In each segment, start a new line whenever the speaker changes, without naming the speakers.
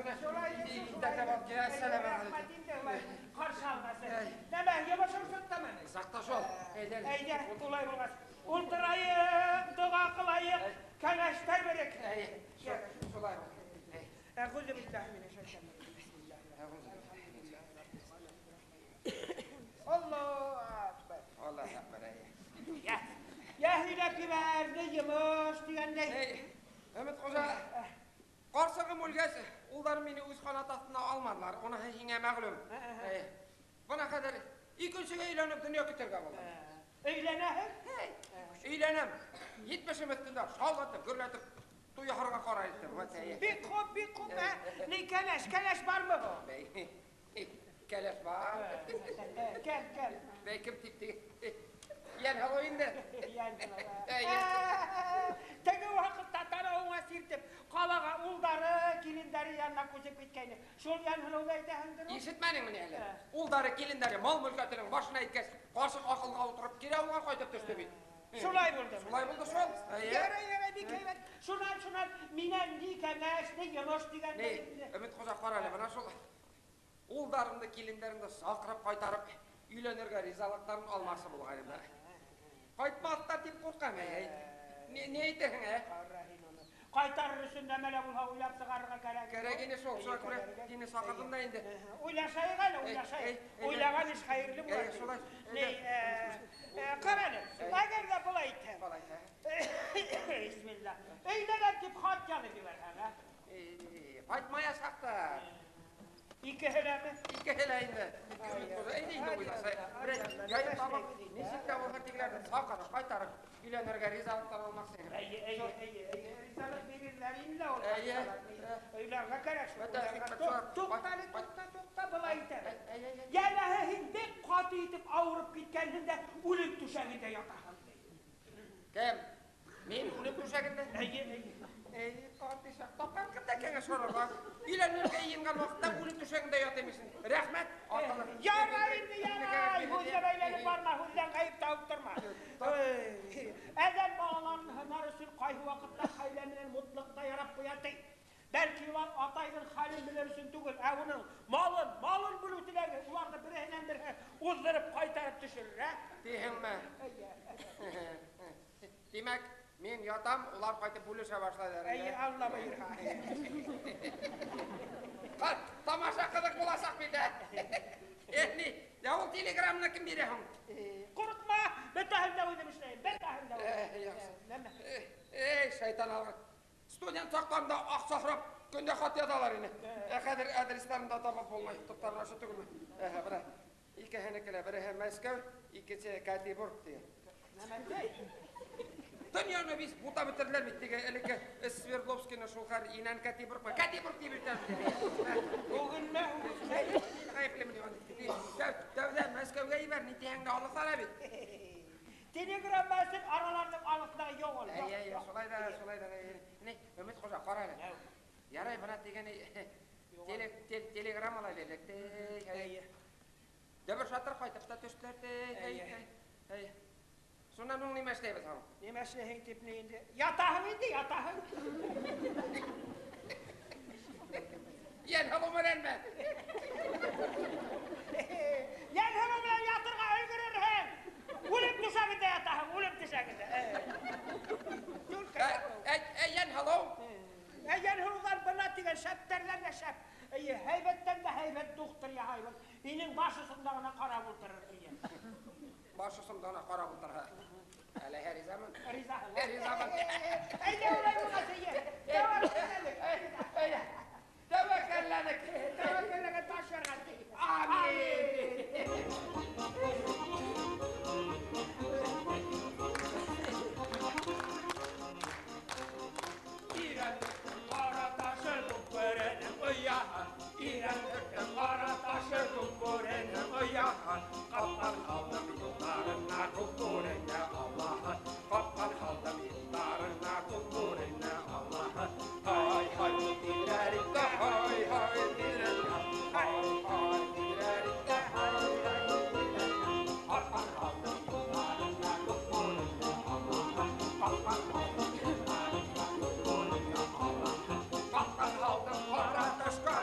генә. Итәкләп алып килә. Әссәләмә
алейкум. Каршы алмасы. Нәмә, йомышың чыктымы?
Сакта шул. Әйдә.
Әйдә, улай булгач. Ултырайык, дога кылайык, кәңәшләр бирик.
Шулай.
Әгъузу биллаһи минәш-шайтанир Аллаһу акбар.
Аллаһу акбар.
Я, я һөйләп ебәр, ни йомыш дигәндәй.
Өмет хужа, ҡарсығым үлгәс, улдар мине үҙ ҡанат аҫтына алманылар. Уныһы һиңә мәғлүм. Бына хәҙер икенсегә өйләнеп донъя көтөргә булдым.
Өйләнәһең?
Өйләнәм. 70-ем өҫтөндә шаулатып, гөрләтеп туй яһарға ҡарар иттем.
Бик хуп, бик хуп. Ни кәләш, кәләш бармы бу?
Кәләш бар.
Кем, кем?
Бәй, кем тип тиге? Йән һылыу инде.
Йән һылыу. Теге ваҡытта танауыңа сиртеп, ҡалаға улдары, килендәре янына күсеп киткәйне. Шул йән һылыуҙы әйтәһеңдер ул?
Ишетмәнеңме ни әле? Улдары, килендәре мал мөлкәтенең башына әйткәс, ҡарсыҡ аҡылға ултырып, кире ауылға ҡайтып төштө бит.
Шулай булды.
Шулай булды шул.
Ярай, ярай, бик һәйбәт. Шунан, шунан минән ни кәңәш, ни йомош дигәндәй.
Ни, Өмөт хужа, ҡара әле, бына шул улдарымды, килендәремде саҡырып ҡайтарып, өйләнергә ризалыҡтарын алмаҡсы булғайным да. Ҡайтмаҫтар тип ҡурҡам, әй. Ни әйтерһең, ә?
Ҡайтарыр өсөн нәмә лә булһа уйлап сығарырға кәрәк.
Кәрәк ине шул, шуға күрә һине саҡырҙым да инде.
Уйлашайыҡ әле, уйлашайыҡ. Уйлаған эш хәйерле була.
Шулай.
Ни, ҡара әле, әгәр ҙә былай итһәң. Бисмилла. Өйләнәм тип хат яҙып ебәрһәң, ә?
Ҡайтмаясаҡтар.
Икеһе ләме?
Икеһе лә инде. Әйҙә инде уйлашайыҡ. Яйын табып, нисек тә булһа тегеләрҙе саҡырып, ҡайтарып, өйләнергә ризалыҡтар алмаҡсы инем.
Әйе, әйе, әйе, әйе, ризалыҡ бирерләр инде ул.
Әйе.
Өйләргә кәрәк шул. Туҡта әле, туҡта, туҡта, былай итәбеҙ. Йәнәһе һин бик ҡаты итеп ауырып киткәнһең дә үлем түшәгендә ятаһың.
Кем? Мин үлем түшәгендә?
Әйе, әйе.
Эй, ҡартыйсаҡ, тапҡан кемдә кәңәш һорарға? Өйләнергә йыйынған ваҡытта үлем түшәгендә ятам икән. Рәхмәт, аҡыллы.
Ярай инде, ярай. Һүҙгә бәйләнеп барма, һүҙҙән ғәйеп табып торма. Әҙәм балаларын һынар өсөн ҡайһы ваҡытта хәйлә менән мутлыҡта ярап ҡуя ти. Бәлки улар атайҙың хәлен белер өсөн түгел, ә уның малын, малын бүлеү теләге уларҙы береһенән береһе уҙҙырып ҡайтарып төшөрөр, ә?
Тиһеңме? Тимәк, мин ятам, улар ҡайтып бүлешә башлайҙар.
Әйе, Алла бойорһа.
Ҡар, тамаша ҡыҙыҡ буласаҡ бит, ә? Ни, я ул телеграмманы кем бирә һуң?
Ҡурҡма, бөтәһен дә үҙем эшләйем, бөтәһен дә үҙем.
Яҡшы.
Нәмә?
Эй, шайтан алғыр. Студент саҡтарында аҡса һорап, көндә хат яҙалар ине. Хәҙер адрестарын да табып булмай, туҡтар аша түгелме? Бына икеһенеке лә, береһе Мәскәү, икенсе Катибург тигән.
Нәмә ти?
Донъяны бит бутап бөтөрҙөләр бит, теге элекке Свердловскийны шул хәл инән Катибургмы? Катибург тип әйтәм.
Үгенмә, үгенмә.
Ғәйеплемен аны. Тәүҙә Мәскәүгә ебәр, ни тиһәң дә алыҫар бит.
Телеграмма өсөн араларҙың алыҫлығы юҡ ул.
Әй, әй, шулай да, шулай да. Ни, Өмөт хужа, ҡара әле. Ярай, бына тигән телеграммалар эләкте.
Әйе.
Дөбөр шатыр ҡайтып та төштөләр. Әй, әй. Шунан һуң нимә эшләйбеҙ һуң?
Нимә эшләйһең тип ни инде? Ятаһың инде, ятаһың.
Йән һылыу менәнме?
Йән һылыу менән ятырға өлгөрөрһөң. Үлем түшәгендә ятаһың, үлем түшәгендә.
Йән һылыу?
Йән һылыуҙан бына тигән шәптәрҙән дә шәп. Эйе, һәйбәттән дә һәйбәт духтыр яһайбыҙ. Һинең баш осонда ғына ҡарап ултырыр, эйе.
Баш осонда ғына ҡарап ултырһа. Әле ризамын.
Ризаһың.
Ризамын.
Әйҙә, улай булғас, эйе. Тәүәккәлләнек.
Әйҙә. Тәүәккәлләнек.
Тәүәккәлләгән таш ярған.
Амин.
Өйрәндек ҡара ташы күкбүренең ояһы. Өйрәндек ҡара ташы күкбүренең ояһы. Ҡапҡан һалдым юлдарына күкбүрене Аллаһы. Ҡапҡан һалдым юлдарына күкбүрене Аллаһы. Һай, һай, тирәлектә, һай, һай, тирәлектә. Һай, һай, тирәлектә, һай, һай, тирәлектә. Ҡапҡан һалдым юлдарына күкбүрене Аллаһы. Ҡапҡан һалдым юлдарына күкбүрене Аллаһы. Ҡапҡан һалдым ҡара ташҡа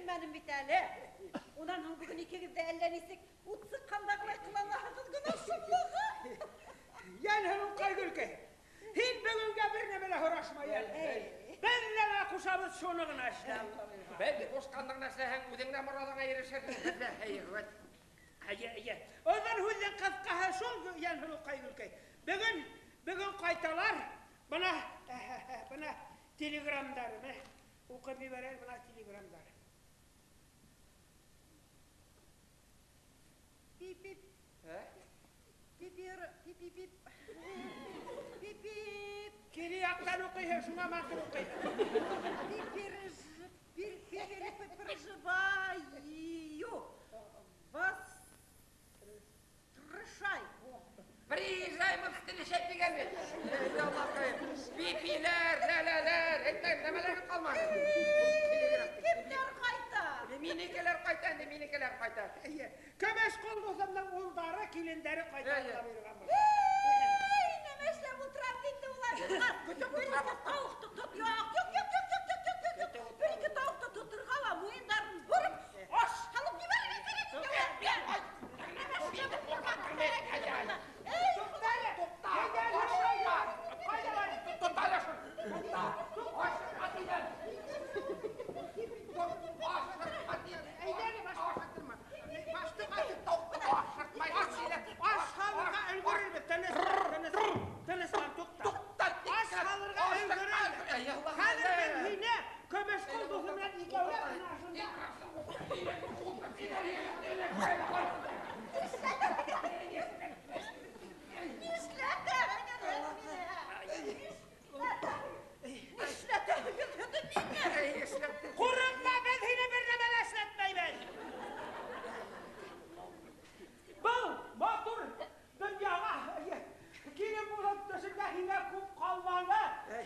бөтөрмәнем бит әле. Унан һуң бөгөн икегеҙ ҙә әллә нисек ут сыҡҡандағылай ҡыланаһығыҙ гына шомлоғо.
Йәнһылыуҡай гөлкәй, һин бөгөнгә бер нәмә лә һорашма әле. Беҙ нәмә ҡушабыҙ, шуны ғына эшлә.
Беҙ ҡушҡанды ғына эшләһәң, үҙең дә мораҙыңа ирешерһең. Беҙ ҙә, әйе, вәт.
Әйе, әйе. Оҙон һүҙҙең ҡыҫҡаһы шул, Йәнһылыуҡай гөлкәй. Бөгөн ҡайталар. Бына, бына телеграмдары, бына уҡып ебәрәр, бына телеграмдары.
Пип-пип.
Ә?
Пип-пип, пип-пип. Пип-пип.
Кире яҡтан уҡыйһың, шуңа матур уҡыйһың.
Переживаю. Вострышай.
Приезжаем встречать тигән бит. Пипиләр, ләләләр, әйтмәйем, нәмәләр ҡалманы.
Кемдәр ҡайта?
Минекеләр ҡайта инде, минекеләр ҡайта.
Эйе, Көмөш ҡул дуҫымдың улдары, килендәре ҡайта.
Эйе.
Эй, нәмә эшләп ултырам инде улар?
Көтөп
Бер
ултырам.
ике тауыҡты тот, юҡ, юҡ, юҡ, юҡ, юҡ, юҡ, юҡ, юҡ. Бер ике тауыҡты тоторға ла муйындарын бороп, аш һалып ебәрергә кәрәк икән. Нәмә эшләп ултырған кәрәк икән? Эй,
Туҡта әле.
Туҡта.
Әйҙә,
Ашыҡма.
Ҡайҙа бар?
Туҡта әле шул. Туҡта. Ашыҡма тигән. Ашыҡма тигән.
Әйҙә әле, башты. Башты ҡайтып.
Туҡта. Ашыҡма.
Аш һалырға өлгөрөрбөҙ. Тыныс, тыныс, тыныслан, туҡта.
Туҡта.
Аш һалырға өлгөрөрбөҙ. Хәҙер мин һине Көмөш ҡул дуҫым менән икәүләп бына шунда. Ҡурҡма, беҙ һине бер нәмә лә эшләтмәйбеҙ. Был матур донъяға килен булып төшөргә һиңә күп ҡалманы.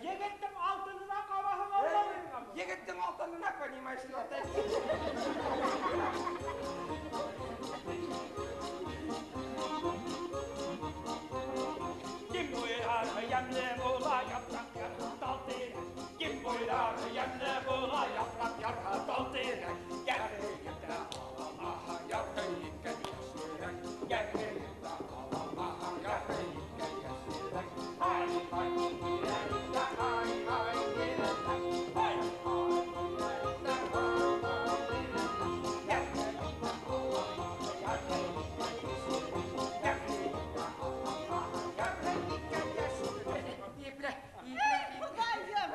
Егеттең алтынына ҡабаһың Алла биргән.
Егеттең алтынына, понимаешь, атай.
Кем буйлар йәмле була, япраҡ ярһа тал тирәк. Кем буйлар йәмле була, япраҡ ярһа тал тирәк. Йәрейектә аламаһа,
ярһы икән йәшерәк. Йәрейектә аламаһа, ярһы икән йәшерәк. Һай, һай, тирәктә, һай, һай, тирәктә. Һай, һай, тирәктә, һай, һай, тирәктә. Йәрейектә аламаһа, ярһы икән йәшерәк. Йәрейектә аламаһа, ярһы икән йәшерәк. Иплә, иплә,
Эй, Хоҙайым!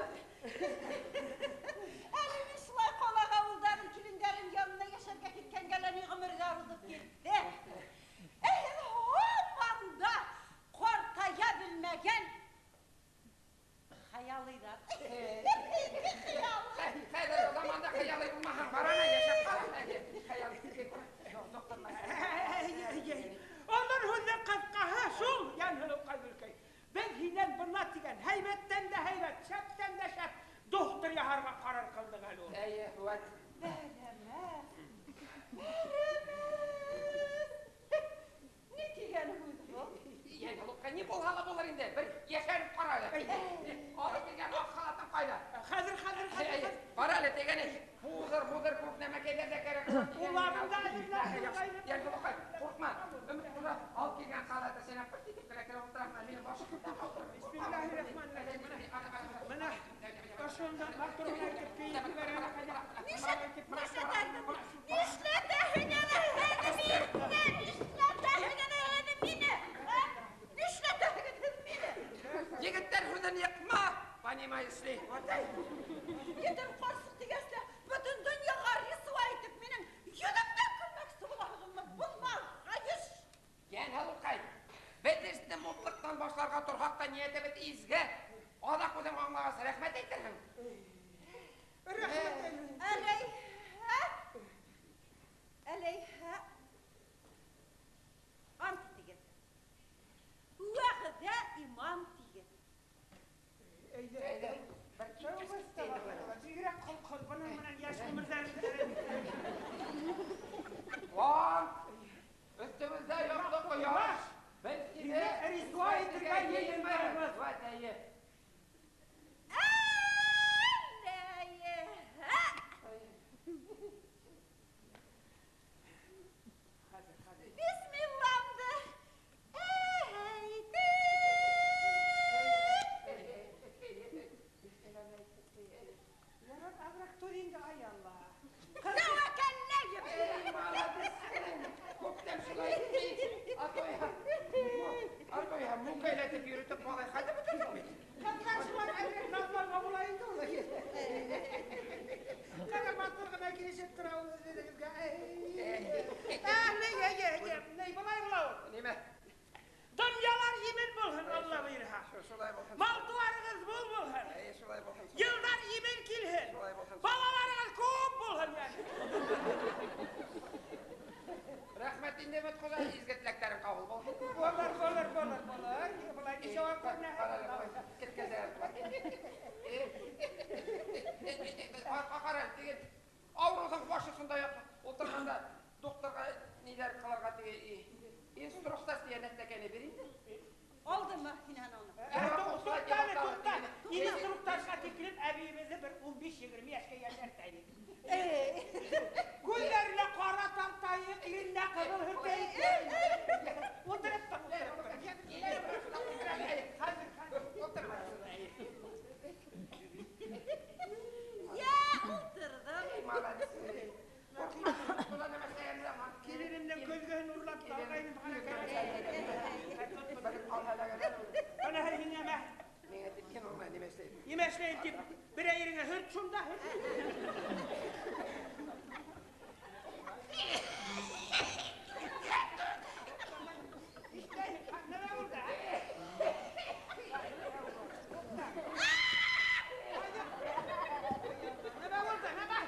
Әле мин шулай ҡалаға улдарым, килендәрем янына йәшәргә киткәнгә лә ни ғүмерҙәр уҙып китте. Эй, һаман да ҡартая белмәгән хыялыйҙар. Хыялый.
Хәҙер заманда хыялый булмаһаң, барана йәшәп ҡала. Хыялый.
Оҙон һүҙҙең ҡыҫҡаһы шул, Йәнһылыуҡай гөлкәй. Беҙ һинән бына тигән һәйбәттән дә һәйбәт, шәптән дә шәп дохтор яһарға ҡарар ҡылдыҡ әле ул.
Эйе, вәт.
Бәрәмәҫ, бәрәмәҫ. Ни тигән һүҙ был?
Йәнһылыуҡай, ни булһа ла булыр инде, бер йәшәреп ҡара әле. Алып килгән аҡ халатың ҡайҙа?
Хәҙер, хәҙер, хәҙер.
Эйе, ҡара әле тигәне. Пуҙыр, муҙыр күп нәмәкәйҙәр ҙә кәрәк.
Уларҙы да әҙерләп ҡуйғайным.
Йәнһылыуҡай, ҡурҡма. Өмөт ҡуҙа, алып килгән халаты сәнәп пырт итеп кенә кереп ултыраһың, минең башым ҡурҡма.
Бисмиллаһир-рахманир-рахим. Бына ошонда матур ғына итеп кейеп ебәрәм.
Нишләтәһең әле һеҙ мине? Нишләтәһең әле һеҙ мине? Нишләтәһегеҙ һеҙ мине?
Егеттәр һүҙен йыҡма, понимаешь ли?
Етем ҡарсыҡ тигәс тә бөтөн донъяға рисуа итеп минең йөҙөмдән көлмәксе булаһығыҙмы? Булмағайыш!
Йәнһылыуҡай, беҙ эште мутлыҡтан башларға торһаҡ та ниәтебеҙ изге. Аҙаҡ үҙең аңлағас, рәхмәт әйтерһең.
Рәхмәт.
Әләй,
Ней, былай була ул.
Нимә?
Донъялар имен булһын, Алла бойорһа.
Шулай булһын.
Мал-тыуарығыҙ мул булһын.
Әй, шулай булһын.
Йылдар имен килһен.
Шулай булһын.
Балаларығыҙ күп булһын.
Рәхмәт инде, Өмөтҡужа, изге теләктәрең ҡабул булһын.
Булыр, булыр, булыр, булыр. Былай нисә ваҡыт күренә?
Ҡара, теге ауырыуҙың баш осонда ултырғанда докторға ниҙәр ҡылырға теге инструкция тигән нәҫтәкәне бир инде.
Алдымы һин уны?
Туҡта әле, туҡта. Инструкторға тиклем әбейебеҙҙе бер 15-20 йәшкә йәшәртәйек. Күҙҙәренә ҡара тартайыҡ, ирененә ҡыҙыл һөртәйек. Ултырып тор. Хәҙер, хәҙер.
Йә, ултырҙым.
Киленемдең көҙгөһөн урлап алғайным. Бына һиңә мә.
Миңә тип һин урлай, нимә эшләйем?
Нимә эшләйем тип, берәй ереңә һөрт шунда. Нимә булды? Нимә булды? Нимә?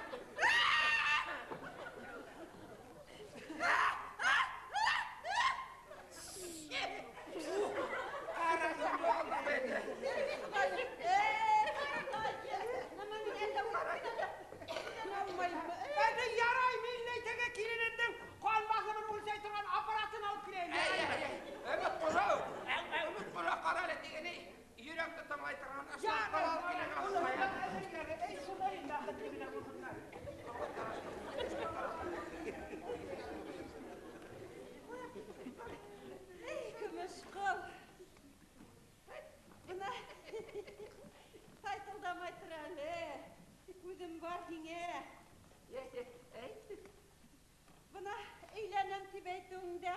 Әҙе ярай, мин әйтәгә киленемдең ҡан баҫымын үлсәй торған аппаратын алып киләйем.
Өмөтҡужа, Өмөтҡужа, ҡара әле, теге ни, йөрәкте тыңлай торған
Эй, шундай бәхетле генә булһындар.
Эй, көмөш ҡол. Бына тайтылдамай тор әле. Күҙем бар һиңә. Бына әйләнәм тип әйтеүеңдә,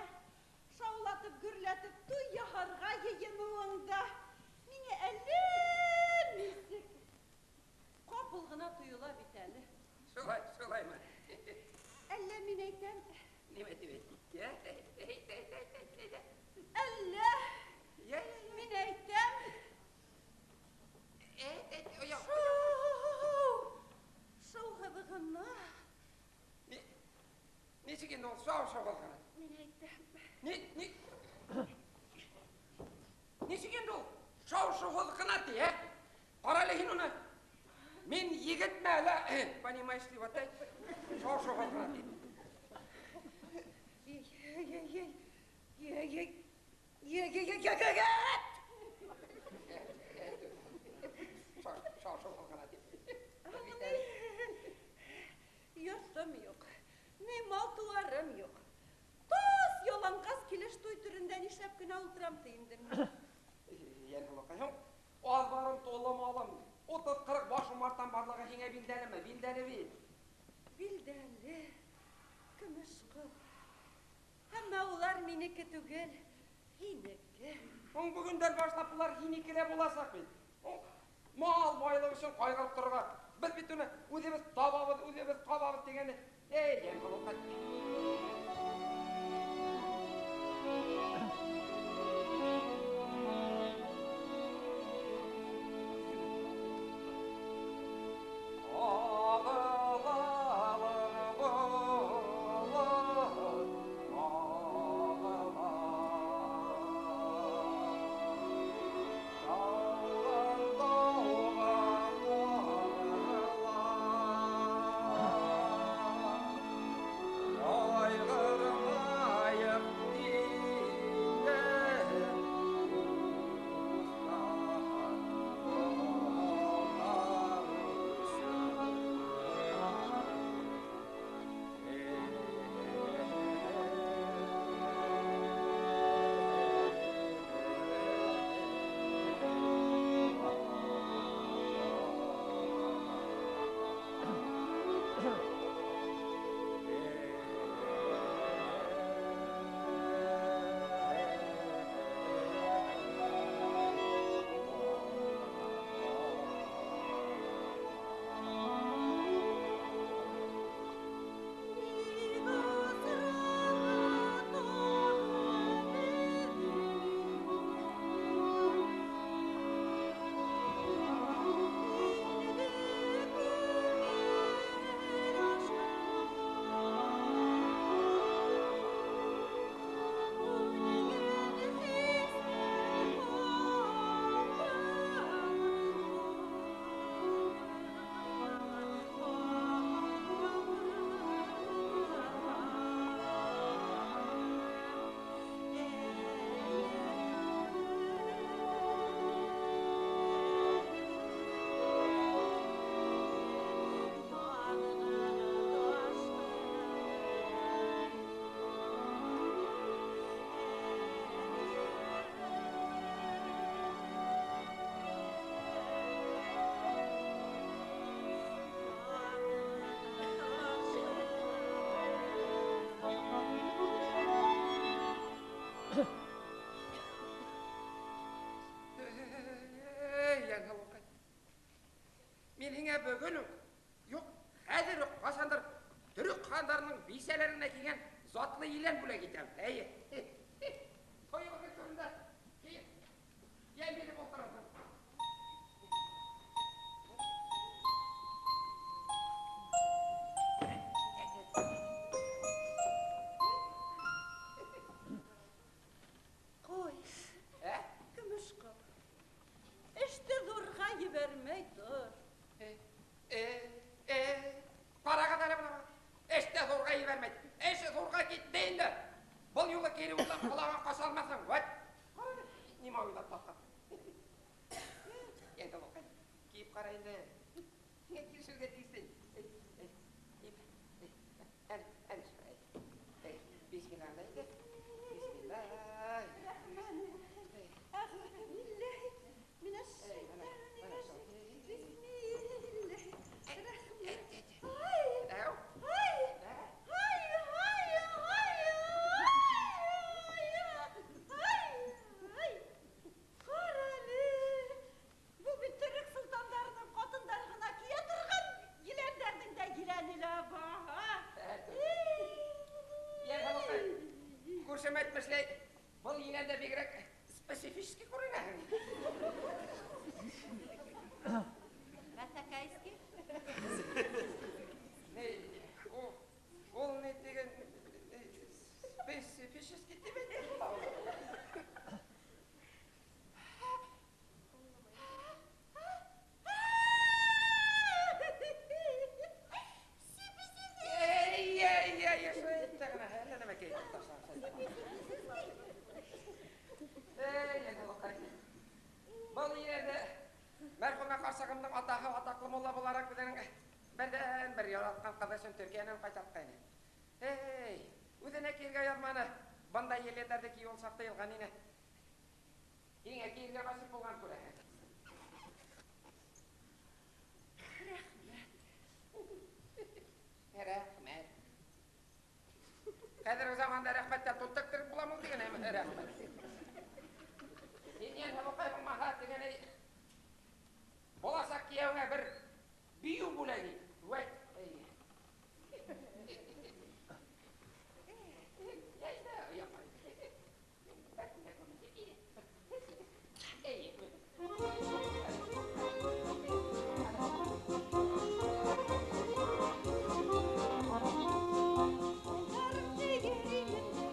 шаулатып, гөрләтеп туй яһарға йыйыныуыңда миңә әллә нисек ҡапыл ғына тойола бит әле.
Шулай, шулаймы?
Әллә мин әйтәм?
Нимә тип әйт? Йә, әйт, әйт, әйт, әйт, әйт.
Әллә
Йә, йә, йә.
мин әйтәм?
Әйт, әйт, оял.
Шау, шауһыҙ ғына.
Нисек инде ул шау шауһыҙ ғына?
Мин әйтәм.
Ни, ни? Нисек инде ул шау шауһыҙ ғына ти, ә? Ҡара әле һин уны. Мин егетме әле, понимаешь ли, вот әйт. Шау шауһыҙ ғына ти.
Ей, ей, ей, ей, ей, ей, ей, ей, ей, ей, ей.
Шау, шау шауһыҙ ғына ти.
Йортом юҡ, ни мал-тыуарым юҡ. Тас яланғас килеш туй төрөндә нишләп кенә ултырам ти инде мин.
Йән һылыҡай, аҙ барым, тулы малым. 30-40 баш умартам барлығы һиңә билдәлеме? Билдәле бит.
Билдәле, көмөш ҡол. Әммә улар минеке түгел, һинеке.
Һуң бөгөндән башлап улар һинеке лә буласаҡ бит. Мал байлығы өсөн ҡайғырып торорға. Беҙ бит уны үҙебеҙ табабыҙ, үҙебеҙ ҡабабыҙ тигәнде. Эй, йән һылыҡай. бөгөн үк, юҡ, хәҙер үк ҡасандыр төрөк хандарының бисәләренә килгән затлы елән бүләк итәм. Әйе. Туйыбыҙҙың түрендә кейеп, йән биреп ултырырһың.
Ҡуй,
Ә?
көмөш ҡол. Эште ҙурға ебәрмәй тор.
Ҡарағыҙ әле бына. Эште ҙурға ебәрмәй. Эш ҙурға китте инде. Был юлы кире уйлап ҡолағын ҡаса алмаҫһың. Вәт. Ҡара әле, нимә уйлап тапҡан. Енді лоҡай, кейеп ҡара инде. Һиңә килешергә тейештең. Әне, әне шулай. Эй, бисмилла инде. Бисмилла.
Әғүҙу билләһи минәш-шайтанир-ражим. Бисмилләһир-рахманир-рахим. Ай!
Әү.
Ай! Ай, ай, ай, ай, ай! Ҡара әле! Был бит төрөк солтандарының ҡатындары ғына кейә торған еләндәрҙең дә еләне лә баһа.
Йә, һылыуҡай, күршем әйтмешләй, был еләндә бигерәк специфический күренә.
Бәсәкәйский?
Ни, ул ни тигән специфический тип әйтә. Эй, эй, эй, шулай әйтте генә, әллә нәмә кейеп ташлаған. Эй, һылыуҡай. Был еләнде мәрхүмә ҡарсығымдың атаһы атаҡлы мулла булараҡ үҙенең берҙән-бер яратҡан ҡыҙы өсөн Төркиәнән ҡайтартҡайны. Эй, үҙенә кейергә яҙманы. Бындай еләндәрҙе кейеү ул саҡта йылған ине. Һиңә кейергә насип булған күрәһең.
Рәхмәт.
Рәхмәт. Хәҙерге заманда рәхмәттән тот тектереп буламы ул тигән әйме? Рәхмәт. Һин йән һылыуҡай булмаһа тигән әй, буласаҡ кейәүеңә бер бейеү бүләк ит. Вәт, әй. Эй.
Улдарымды йөрөймөн.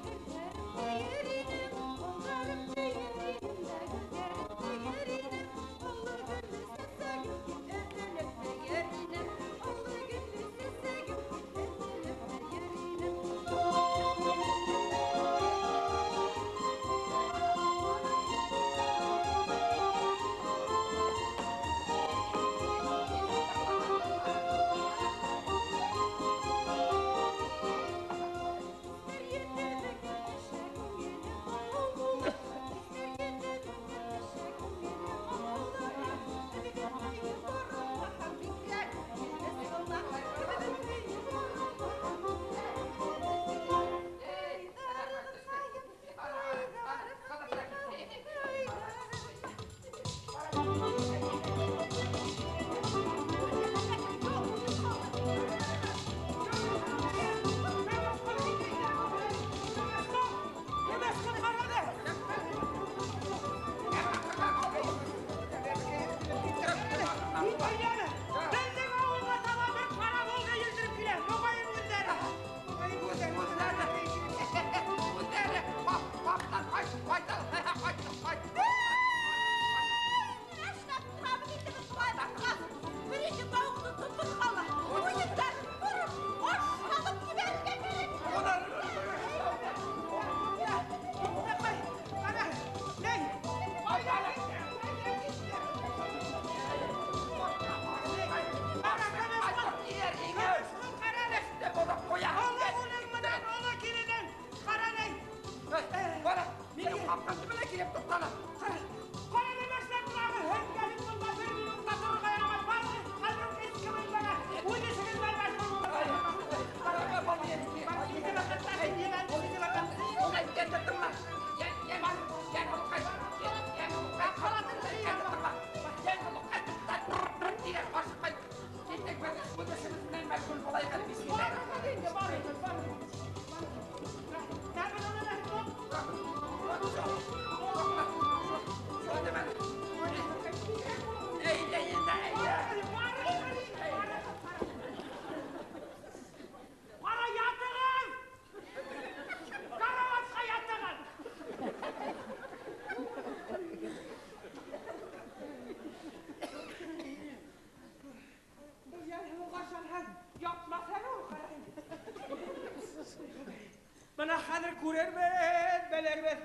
Бына хәҙер күрербеҙ, белербеҙ.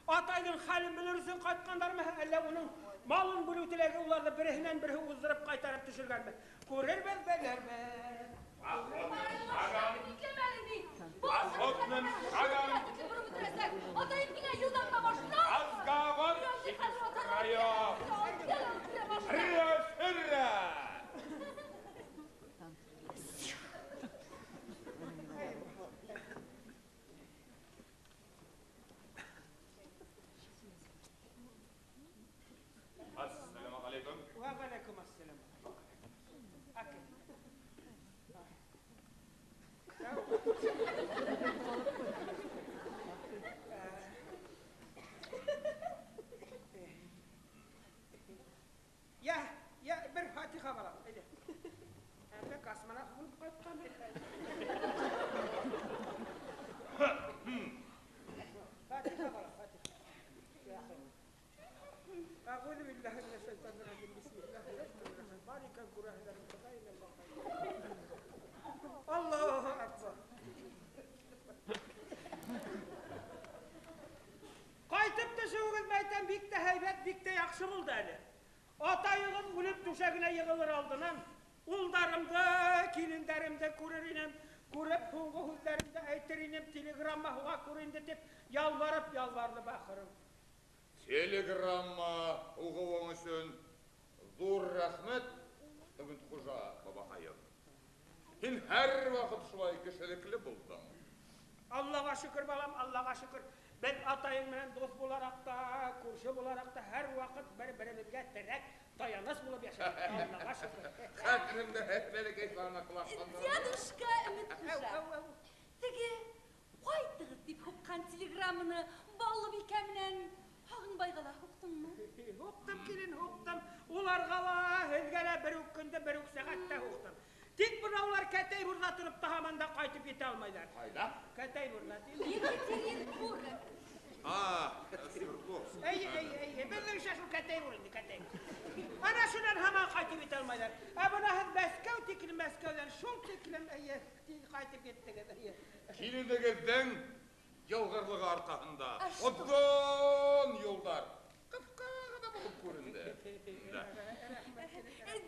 Атайҙың хәлен белер өсөн ҡайтҡандармы, әллә уның малын бүлеү теләге уларҙы береһенән береһе уҙҙырып ҡайтарып төшөргәнме? Күрербеҙ, белербеҙ.
Атайым килә юлдан да башла.
Разговор Ассаламу алейкум.
Ва алейкум ассалам. Я, бер фатиха балам. Әле космонавт булып ҡайтҡан. Фатиха балам, фатиха. أعوذ بالله من الشيطان الرجيم. بسم الله الرحمن الرحيم. بارك الله أكبر. Ҡайтып төшөүегеҙ мәйтәм бик тә һәйбәт, бик тә яҡшы булды әле. Атайығыҙ үлеп түшәгенә йығылыр алдынан улдарымды, килендәремде күрер инем, күреп һуңғы һүҙҙәремде әйтер инем, телеграмма һуға күр инде тип ялварып ялварҙы бахырым.
Телеграмма уҡыуың өсөн ҙур рәхмәт, Өмөтхужа бабаҡайым. Һин һәр ваҡыт шулай кешелекле булдың.
Аллаға шөкөр, балам, Аллаға шөкөр. Беҙ атайың менән дуҫ булараҡ та, күрше булараҡ та һәр ваҡыт бер-беребеҙгә терәк, таяныс булып йәшәнек. Аллаға шөкөр.
Хәтеремдә бәләкәй бармаҡлап.
Дедушка Өмөтхужа, теге ҡайтығыҙ тип һуҡҡан телеграмманы Баллыбикә менән Һағынбайға ла һуҡтыңмы?
Һуҡтым, килен, һуҡтым. Уларға ла, һеҙгә лә бер үк көндә, бер үк сәғәттә һуҡтым. Тик бына улар Кәтәйбурҙа тороп та һаман да ҡайтып етә алмайҙар.
Ҡайҙа?
Кәтәйбурҙа.
Екатеринбург.
Свердловск.
Эйе, эйе, эйе. Беҙҙеңсә шул Кәтәйбур инде, Кәтәйбур. Ана шунан һаман ҡайтып етә алмайҙар. Ә бына һеҙ Мәскәү тиклем, Мәскәүҙән шул тиклем, эйе, ҡайтып еттегеҙ, эйе.
Киленегеҙҙең йылғырлығы арҡаһында оҙон юлдар ҡыҫҡа ғына булып күренде.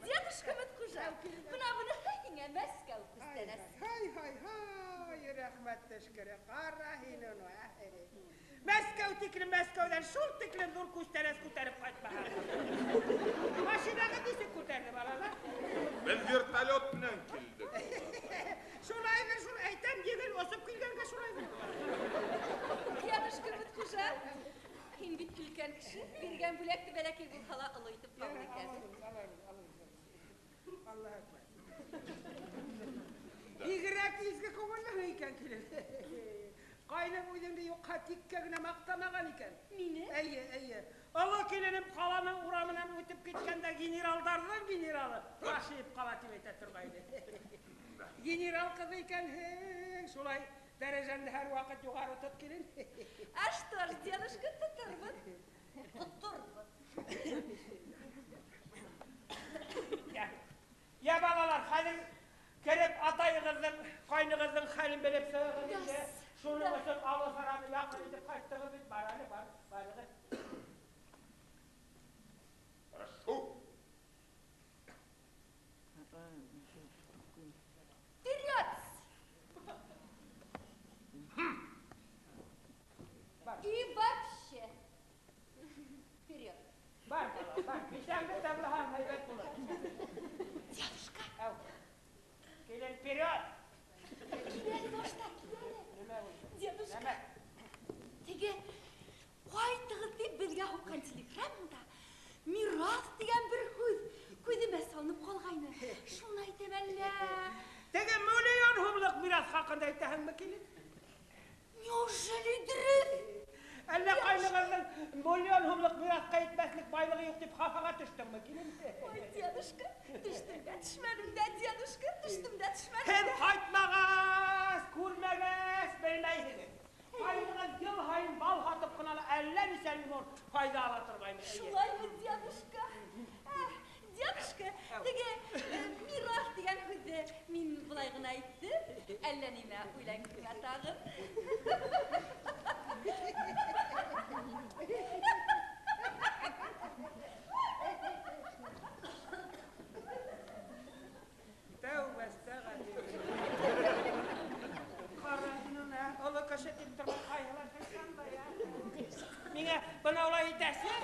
Дедушка Өмөтхужа, бына быны һиңә Мәскәү күстәнәсе.
Һай, һай, һай, рәхмәт төшкөрө, ҡара һин уны. Мәскәү тиклем, Мәскәүҙән шул тиклем ҙур күстәнәс күтәреп ҡайтмаһа. Машинағыҙ нисек күтәрҙе, балалар?
Беҙ вертолет менән килдек.
Шулайҙыр, шул әйтәм, еңел осоп килгәнгә шулайҙыр.
Дедушка Өмөтхужа, һин бит өлкән кеше, биргән бүләкте бәләкәй булһа ла оло итеп ҡабул итәбеҙ.
Аллаһ әкбәр. Бигерәк изге күңелле икән килен. Ҡайным үҙеңде юҡҡа тиккә генә маҡтамаған икән.
Мине?
Эйе, эйе. Оло киленем ҡаланың урамынан үтеп киткәндә генералдарҙың генералы баш эйеп ҡала тип әйтә торғайны. Генерал ҡыҙы икәнһең, шулай дәрәжәңде һәр ваҡыт юғары тот, килен.
А что ж, дедушка, тоторбоҙ. Тоторбоҙ.
Я, балалар, хәҙер кереп атайығыҙҙың, ҡайнығыҙҙың хәлен белеп сығығыҙ инде. Шуның өсөн алыҫ араны яҡын итеп ҡайттығыҙ бит. Бар әле, бар, барығыҙ.
Хорошо.
Вперед! И вообще. Вперед.
Бар, балам, бар. Бишәңде тәмләһәң һәйбәт булыр.
Дедушка.
Әү. Килен, вперед!
Киләле башта, киләле.
Нимә булды?
Дедушка.
Нимә?
Теге ҡайтығыҙ тип беҙгә һуҡҡан телеграммада мираҫ тигән бер һүҙ күҙемә салынып ҡалғайны. Шуны әйтәм әллә.
Теге миллион һумлыҡ мираҫ хаҡында әйтәһеңме, килен?
Неужели дөрөҫ?
Әллә ҡайнығыҙҙың миллион һумлыҡ мираҫҡа етмәҫлек байлығы юҡ тип хафаға төштөңмө, килен?
Ой, дедушка, төштөм дә төшмәнем дә, дедушка, төштөм дә төшмәнем
Һеҙ
дә.
ҡайтмағас, күрмәгәс, белмәйһегеҙ. Ҡайнығыҙ йыл һайын бал һатып ҡына ла әллә нисә миллион файҙа ала торғайны.
Шулаймы, дедушка? Дедушка, теге мираҫ тигән һүҙҙе мин былай ғына әйттем, әллә нимә Бүләк итмә тағын.
Тәүбә әстәғәфир. Ҡара һин уны, оло кеше тип торма, ҡайһылар ҡасан да я. Миңә бына улай итәсең.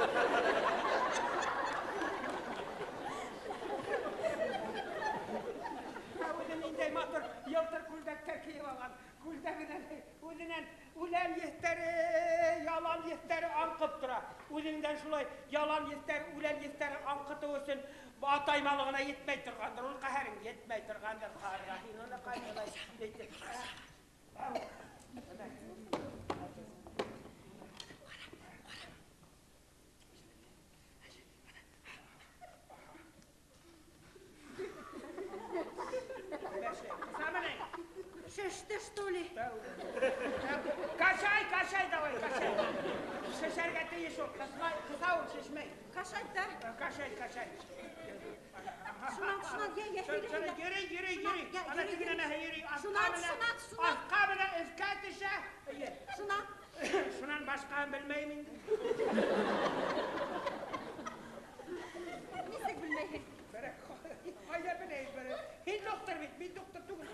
Үҙе ниндәй матур йылтыр күлдәктәр кейеп алған. Күлдәгенән үҙенән үлән еҫтәре, ялан еҫтәре аңҡып тора. Үҙеңдән шулай ялан еҫтәр, үлән еҫтәре аңҡытыу өсөн атай малы ғына етмәй торғандыр. Ул ҡәһәрең етмәй торғандыр. Ҡара һин уны ҡайһылай әйтеп.
Шеште, что ли?
Кашай, кашай давай, кашай. Шешәргә тейеш ул. Ҡыҫа ул, шешмәй.
Кашай, да?
Кашай, кашай.
Шунан, шунан, я, я, йөрөй,
йөрөй, йөрөй, йөрөй. Ана тегенә йөрөй.
Шунан, шунан, шунан.
Аҫҡа менән өҫкә төшә.
Шунан.
Шунан башҡаһын белмәйем инде.
Нисек белмәйһең?
Ҡайҙа беләйем, берәк. Һин доктор бит, мин доктор түгел.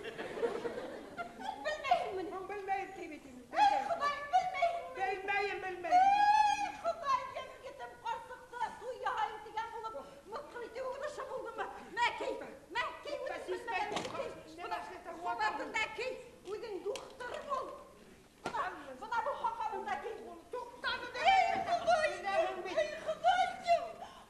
Белмәйһеңме?
Белмәйем ти бит инде.
Эй, Хоҙайым, белмәйһеңме?
Белмәйем, белмәйем.
Эй, Хоҙайым, егетем ҡарсыҡты туй яһайым тигән булып, мыҫҡыл итеүе генә ошо булдымы? Мә, кей, мә, кей, үҙең белмәгән кей. Бына халатын да кей, үҙең духтыр бул. Бына, бына был һаҡалын да кей.
Туҡтаны да.
Эй, Хоҙайым, эй, Хоҙайым.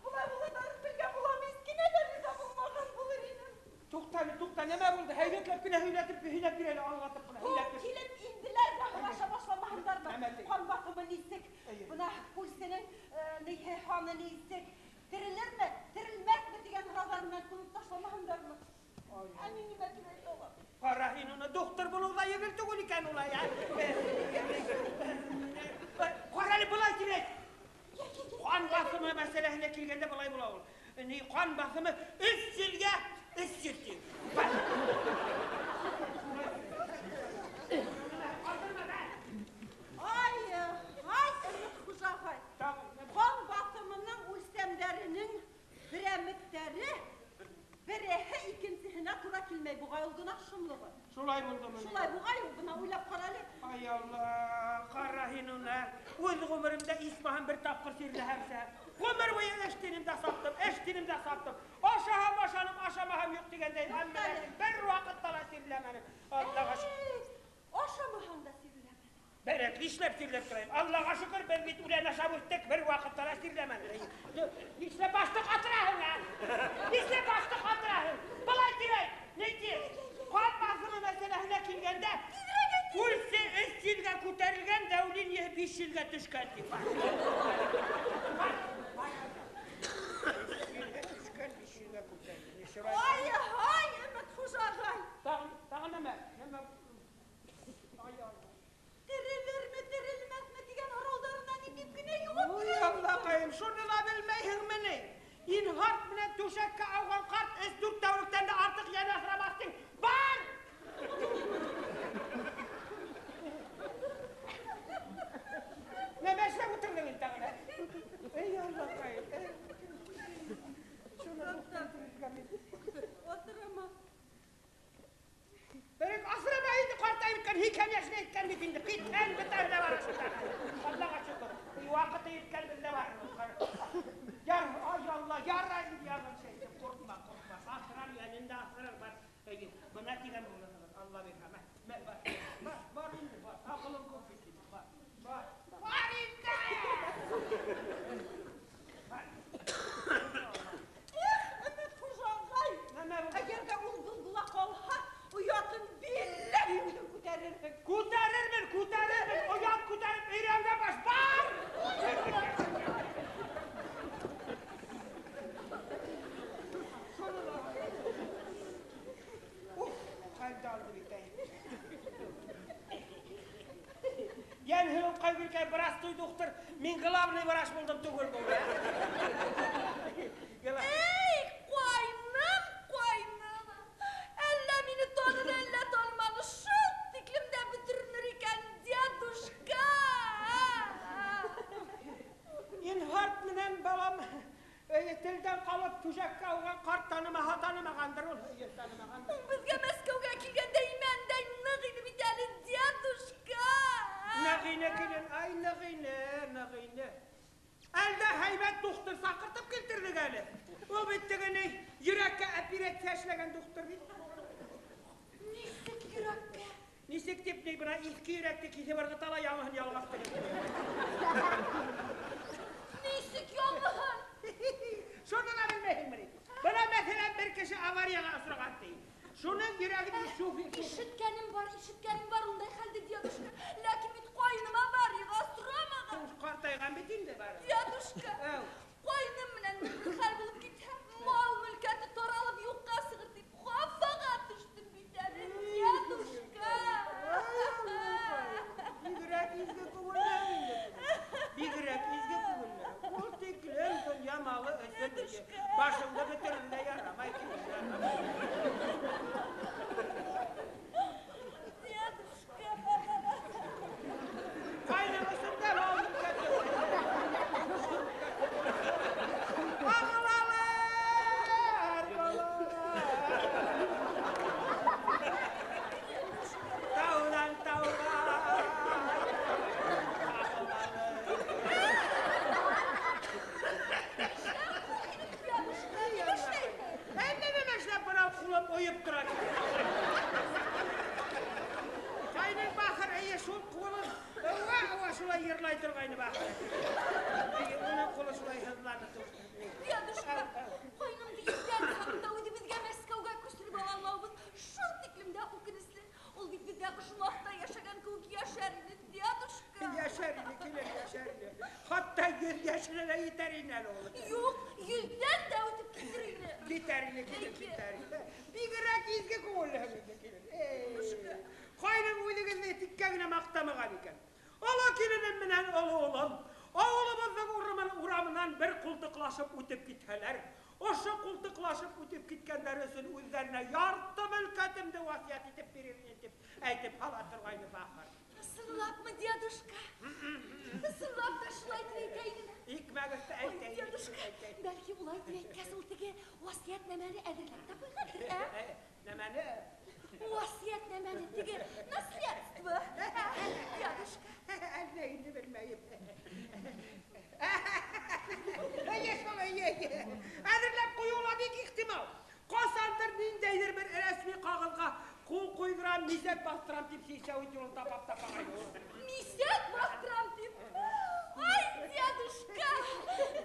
Былай булғандарын белгән булам, иҫкенә лә риза булмаған булыр инем.
Туҡтаны, туҡта, нимә булды? Һәйбәтләп кенә һөйләтеп, һөйләп бир әле, аңлатып ҡына, һөйләп бир.
Килеп инделәр ҙә һораша башламаһындармы?
Нәмә ти?
Ҡан баҫымы нисек? Бына пульсының ниһе һаны нисек? Терелерме, терелмәҫме тигән һорауҙар менән күмеп ташламаһындармы? Ә мин нимә тип әйтә алам?
Ҡара һин уны, доктор булыу ҙа еңел түгел икән улай, ә? Ҡара әле, былай тип әйт. Ҡан баҫымы мәсьәләһенә килгәндә былай була ул. Ни, ҡан баҫымы 300-гә 300 тиң.
Ай, ай, Өмөт Хужағай. Ҡан баҫымының үлсәмдәренең берәмектәре береһе икенсеһенә тура килмәй. Буғай ул гонаһ шомлоғо.
Шулай булдымы?
Шулай буғай ул, бына уйлап ҡара әле.
Ай Алла, ҡара һин уны. Үҙ ғүмеремдә исмаһам бер тапҡыр сирләһәмсә. Ғүмер буйы эш тинем дә саптым, эш тинем дә саптым. Ашаһам ашаным, ашамаһам юҡ тигәндәй, әммә ләкин бер ваҡытта ла сирләмәнем. Аллаға шөкөр.
Ашамаһаң да сирләмәнең.
Бәрәк, нишләп сирләп торайым? Аллаға шөкөр, беҙ бит үлән ашап үҫтек, бер ваҡытта ла сирләмәнек. Нишләп башты ҡатыраһың, ә? Нишләп башты ҡатыраһың? Былай тирәй, ни тиер? Ҡан баҫымы мәсьәләһенә килгәндә, пульсы 300-гә күтәрелгән, давлениеһы 500-гә төшкән тип. Бар. Бар. Төшкән, 500-гә күтәрелгән.
Ай, ай, Өмөт Хужағай.
Тағын, тағын нәмә? Нәмә? Ай, ай.
Терелерме, терелмәҫме тигән һорауҙарына ни тип кенә яуап
Ой,
бирә?
Аллаҡайым, шуны ла белмәйһеңме ни? Инфаркт менән түшәккә ауған ҡарт 3-4 тәүлектән дә артыҡ йән аҫрамаҫ тиң. Бар! Нәмә эшләп ултырҙың инде тағын, ә? Эй, Аллаҡайым, эй. Шуны
Оторама.
Берек асрама инде ҡартайып бөткән, 80 йәшенә еткән бит инде. Киткән бөтәһе лә бар шунда. Аллаға шөкөр. Ваҡыты еткән беҙҙә бар. Яр, ай Алла, ярай инде яҙған шәйтем. Ҡурҡма, ҡурҡма. Аҫрар, йәнен дә аҫрар бар. Әйе, бына тигән булыр. Алла бирһә. Мә, мә, бар. Бар, бар инде, бар. Аҡылың күп бит инде. Бар. Бар. Бар инде. Бар.
Эх, Өмөт Хужағай.
Нәмә булды?
Әгәр ҙә ул был була ҡалһа, оятын билләһи үҙең күтәрерһең.
Күтәрермен, күтәрермен. Оят күтәреп өйрәнгән баш. Бар! Уф, хәлде алды бит әй. Йән һылыуҡай гөлкәй, простой доктор, мин главный врач булдым түгел был.
Эй, ҡайным, ҡайным. Әллә мине таныны, әллә таныманы. Шул тиклем
Ныҡ ине, килен, ай, ныҡ ине, ныҡ ине. Әлдә һәйбәт духтыр саҡыртып килтерҙек әле. Ул бит теге ни, йөрәккә операция эшләгән духтыр бит.
Нисек йөрәккә?
Нисек тип ни, бына иҫке йөрәкте киҫеп ырғыта ла яңыһын ялғап тегеп.
Нисек яңыһын?
Шуны ла белмәйһеңме ни? Бына мәҫәлән бер кеше аварияға осраған ти. Шуның йөрәген шуфер
Ишеткәнем бар, ишеткәнем бар ундай хәлде, дедушка. Ләкин бит ҡайным аварияға осрамаған.
Ҡартайған бит инде бары.
Дедушка,
Әү.
ҡайным менән бер хәл булып китһә, мал мөлкәте таралып юҡҡа сығыр тип хафаға төштөм бит әле, дедушка.
Бигерәк изге күңелле инде. Бигерәк изге күңелле. Ул тиклем донъя малы өсөн башыңды бөтөрөргә ярамай килен.
Дедушка.
Ҡайның өсөн дә мал мөлкәте. Ағылалар, балалар. Тауҙан тауға.
Дедушка, нимә эшләйһең?
Әллә нәмә эшләп бына ҡулым ойоп тора. Ҡайның бахыр, эйе, шул ҡулын ыуа-ыуа шулай йырлай торғайны бахыр. Эйе, уның ҡулы шулай һыҙланы.
Дедушка, ҡайнымды иҫән саҡта үҙебеҙгә Мәскәүгә күсереп ала алмауыбыҙ шул тиклем дә үкенесле. Ул бит беҙҙә ошмахта йәшәгән кеүек йәшәр ине, дедушка.
Йәшәр ине, килен, йәшәр ине. Хатта 100 йәшенә лә етәр ине әле ул.
Юҡ, 100-ҙән дә үтеп китер ине.
Китәр ине, килен,
Эйе.
китәр ине. Бигерәк изге күңеллеһең инде, килен. Эй.
Дедушка.
Ҡайның үҙегеҙҙе тиккә генә маҡтамаған икән. Оло киленем менән оло улым ауылыбыҙҙың урамынан бер ҡултыҡлашып үтеп китһәләр, ошо ҡултыҡлашып үтеп киткәндәр өсөн үҙҙәренә ярты мөлкәтемде васыят итеп бирер инем тип әйтеп һала торғайны бахыр.
Ысынлапмы, дедушка? Ысынлап та шулай тип әйтә инеме?
Икмәгеҙҙе
Ой,
әйтә инем,
дедушка,
әйтә инем.
бәлки улай тип әйткәс, ул теге васыятнамәне әҙерләп тә ҡуйғандыр, ә?
Нәмәне?
Васыятнамәне теге наследство. Дедушка.
Әллә инде белмәйем. Эйе, шул, эйе, эйе. Әҙерләп ҡуйыуы ла бик ихтимал. Ҡасандыр ниндәйҙер бер рәсми ҡағыҙға ҡул ҡуйҙырам, мисәт баҫтырам тип силсәүит юлын тапап тапағайны.
Мисәт баҫтырам тип? Ай, дедушка!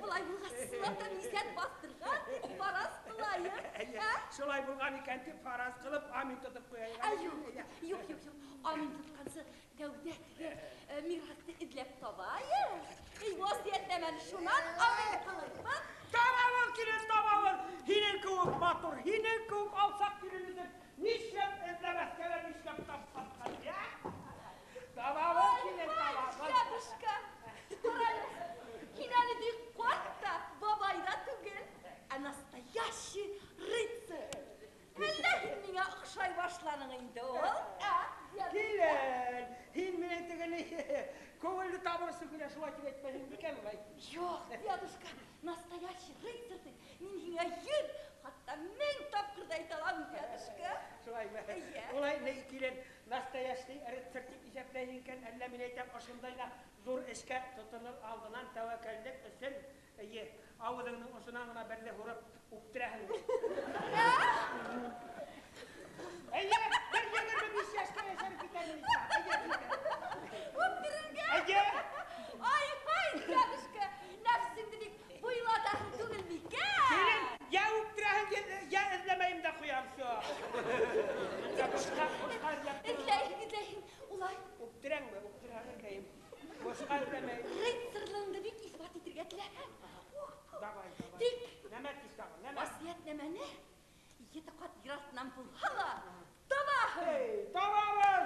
Былай булғас, ысынлап та мисәт баҫтырған тип фараз ҡылайыҡ,
Эйе,
ә?
шулай булған икән тип фараз ҡылып, амин тотоп ҡуяйыҡ.
Ай, юҡ, юҡ, юҡ, юҡ. Амин тотҡансы тәүҙә теге мираҫты эҙләп табайыҡ. Эй, васыятнамәне шунан амин ҡылырбыҙ.
Табабыҙ, килен, табабыҙ. Һинең кеүек матур, һинең кеүек алсаҡ килен өсөн нишләп эҙләмәҫкә лә нишләп тапмаҫҡа, йә? Табабыҙ, килен,
Ай,
табабыҙ.
дедушка, ҡарале, һин әле бик ҡарт та, бабай ҙа түгел, ә настоящий рыцарь. Әллә һин миңә оҡшай башланың инде ул, ә?
Килен, һин минең теге ни, күңелде табыр өсөн генә шулай тип әйтмәйһең микән улай?
Юҡ, дедушка, настоящий рыцарь тип мин һиңә 100, хатта 1000 тапҡыр ҙа әйтә алам, дедушка.
Шулаймы?
Эйе.
Улай ни, килен, настоящий рыцарь тип иҫәпләйһең икән, әллә мин әйтәм, ошондай ҙа ҙур эшкә тотонор алдынан тәүәккәллек өсөн, эйе, ауыҙыңдың осонан ғына берҙе һурып үптерәһең. Эйе, бер 25 йәшкә йәшәреп китәрмен исә. Эйе, китәр.
Үптерергә?
Эйе.
Ай, ай, дедушка, нәфсеңде бик буйлатаһың түгел микән?
Килен, йә үптерәһең, йә эҙләмәйем дә ҡуям, всё. Бушҡа, бушҡа эҙләп тор.
Эҙләйһең, эҙләйһең, улай.
Үптерәңме? Үптерәһең, эҙләйем. Бушҡа эҙләмәйем.
Рыцарьлығыңды бик иҫбат итергә теләһәң.
Давай, давай.
Тик
Нәмә тиҙ тағы, нәмә?
Васыятнамәне 7 ҡат ер аҫтынан булһа ла табаһың.
Эй, табабыҙ!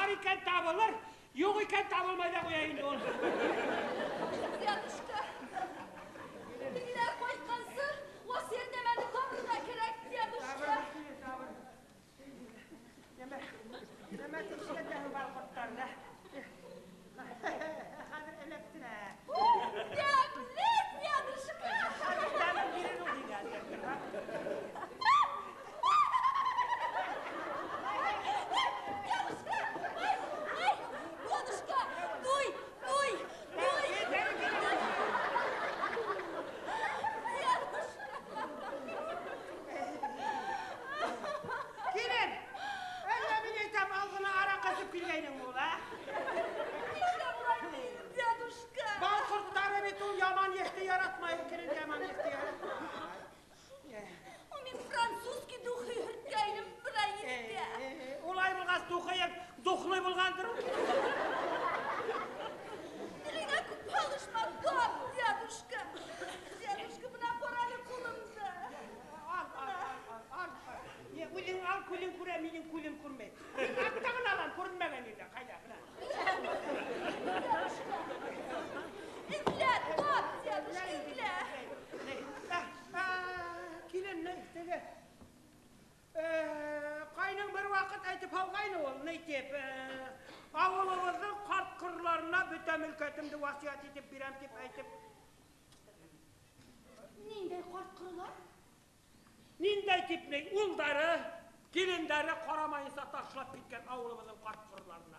Бар икән табылыр, юҡ икән табылмай ҙа ҡуя инде ул.
Дедушка, тегеләр ҡайтҡансы васыятнамәне табырға кәрәк, дедушка.
Табыр, табыр. Нәмә тикшергәндәге бал ҡорттарына? Хәҙер эләктерә.
Тәмле, дедушка.
Хәҙер тәмен бирер ул һиңә.
Дедушка, ай, ай, дедушка, туй, туй, туй. Дедушка.
Килен, әллә мин әйтәм, алғына араҡы эсеп килгәйнең ул, ә?
Нишләп улай тиһең, дедушка?
Бал ҡорттары бит ул яман еҫте яратмай, килен яман еҫте яратмай.
О, мин французский духи һөрткәйнем бер еҫкә.
Улай булғас, духыйың духлый булғандыр ул.
Телеңә күп һалышма, тап, дедушка. Дедушка, бына ҡара әле ҡулымды.
Ал, ал, ал, ал, ал. Не, үҙең ал, күлең күрә, минең күлем күрмәй. Мин атта ғына алам, күренмәгән ерҙә, ҡайҙа, бына.
Дедушка. Эҙлә, тап, дедушка, эҙлә.
Килен, ни, теге. Ҡайның бер ваҡыт әйтеп һалғайны ул, ни тип, ауылыбыҙҙың ҡарт ҡороларына бөтә мөлкәтемде васыят итеп бирәм тип әйтеп.
Ниндәй ҡарт ҡоролар?
Ниндәй тип ни, улдары, килендәре ҡарамайынса ташлап киткән ауылыбыҙҙың ҡарт ҡороларына.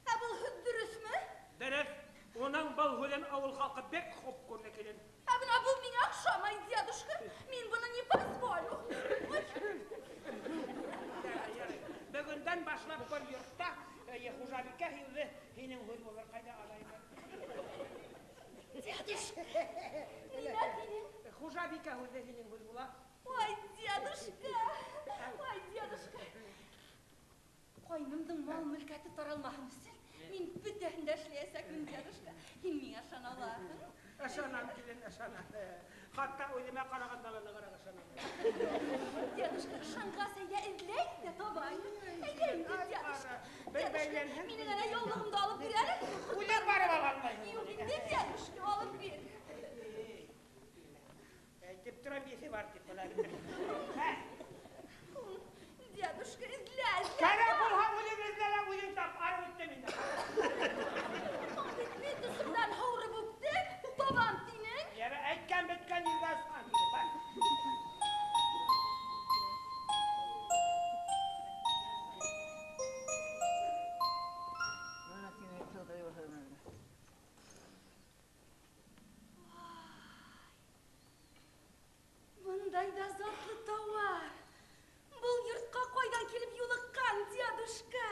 Ә был һүҙ дөрөҫмө?
Дөрөҫ. Уның был һүҙен ауыл халҡы бик хуп күрҙе, килен.
Ә бына был миңә оҡшамай, дедушка. Мин быны не позволю. Ой.
Бөгөндән башлап бер йортта хужабикә һүҙе һинең һүҙ булыр, ҡайҙа алайым?
Дедушка, нимә тинең?
Хужабикә һүҙе һинең һүҙ була.
Ой, дедушка, ой, дедушка. Ҡайнымдың мал-мөлкәте таралмаһын өсөн мин бөтәһен дә эшләйәсәкмен, дедушка. Һин миңә ышана алаһың.
Ышанам, килен, ышанам. Хатта үҙемә ҡарағанда ла нығыраҡ ышанам.
Дедушка, ышанғас, әйҙә эҙләйек тә табайыҡ. Әйҙә инде, дедушка.
Бер
Дедушка,
бәйләнһәң.
минең әнә яулығымды алып бир әле.
Үҙең барып ала алмайһың.
Юҡ инде, дедушка, алып бир.
Әйтеп торам, еҫе бар тип бына.
Дедушка, эҙлә, эҙлә.
Кәрәк булһа, үҙең эҙлә лә, үҙең тап. Арып бөттөм инде.
Бит төҫөмдән һурып үптең, табам тинең.
Йәнә әйткән бөткән ерҙә асҡан тинең, бар.
Бындай ҙа затлы тауар. Был йортҡа ҡайҙан килеп юлыҡҡан, дедушка?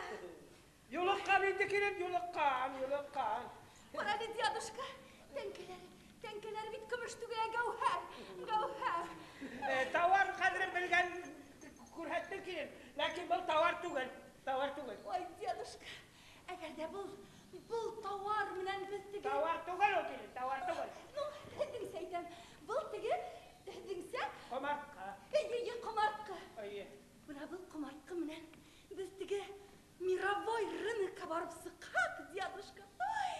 Юлыҡҡан инде, килен, юлыҡҡан, юлыҡҡан.
Ҡара әле, дедушка, тәңкәләре, тәңкәләре бит көмөш түгел, ә гәүһәр, гәүһәр.
Тауар ҡәҙерен белгән күрһәттең, килен, ләкин был тауар түгел, тауар түгел.
Ой, дедушка, әгәр ҙә был тауар менән беҙ теге...
Тауар түгел ул, килен, тауар түгел.
Ну, һеҙҙеңсә әйтәм, был теге, һеҙҙеңсә...
Ҡомартҡы.
Эйе, эйе, ҡомартҡы.
Эйе.
Бына был ҡомартҡы менән беҙ теге мировой рынокка барып сыҡһаҡ, дедушка. Ой,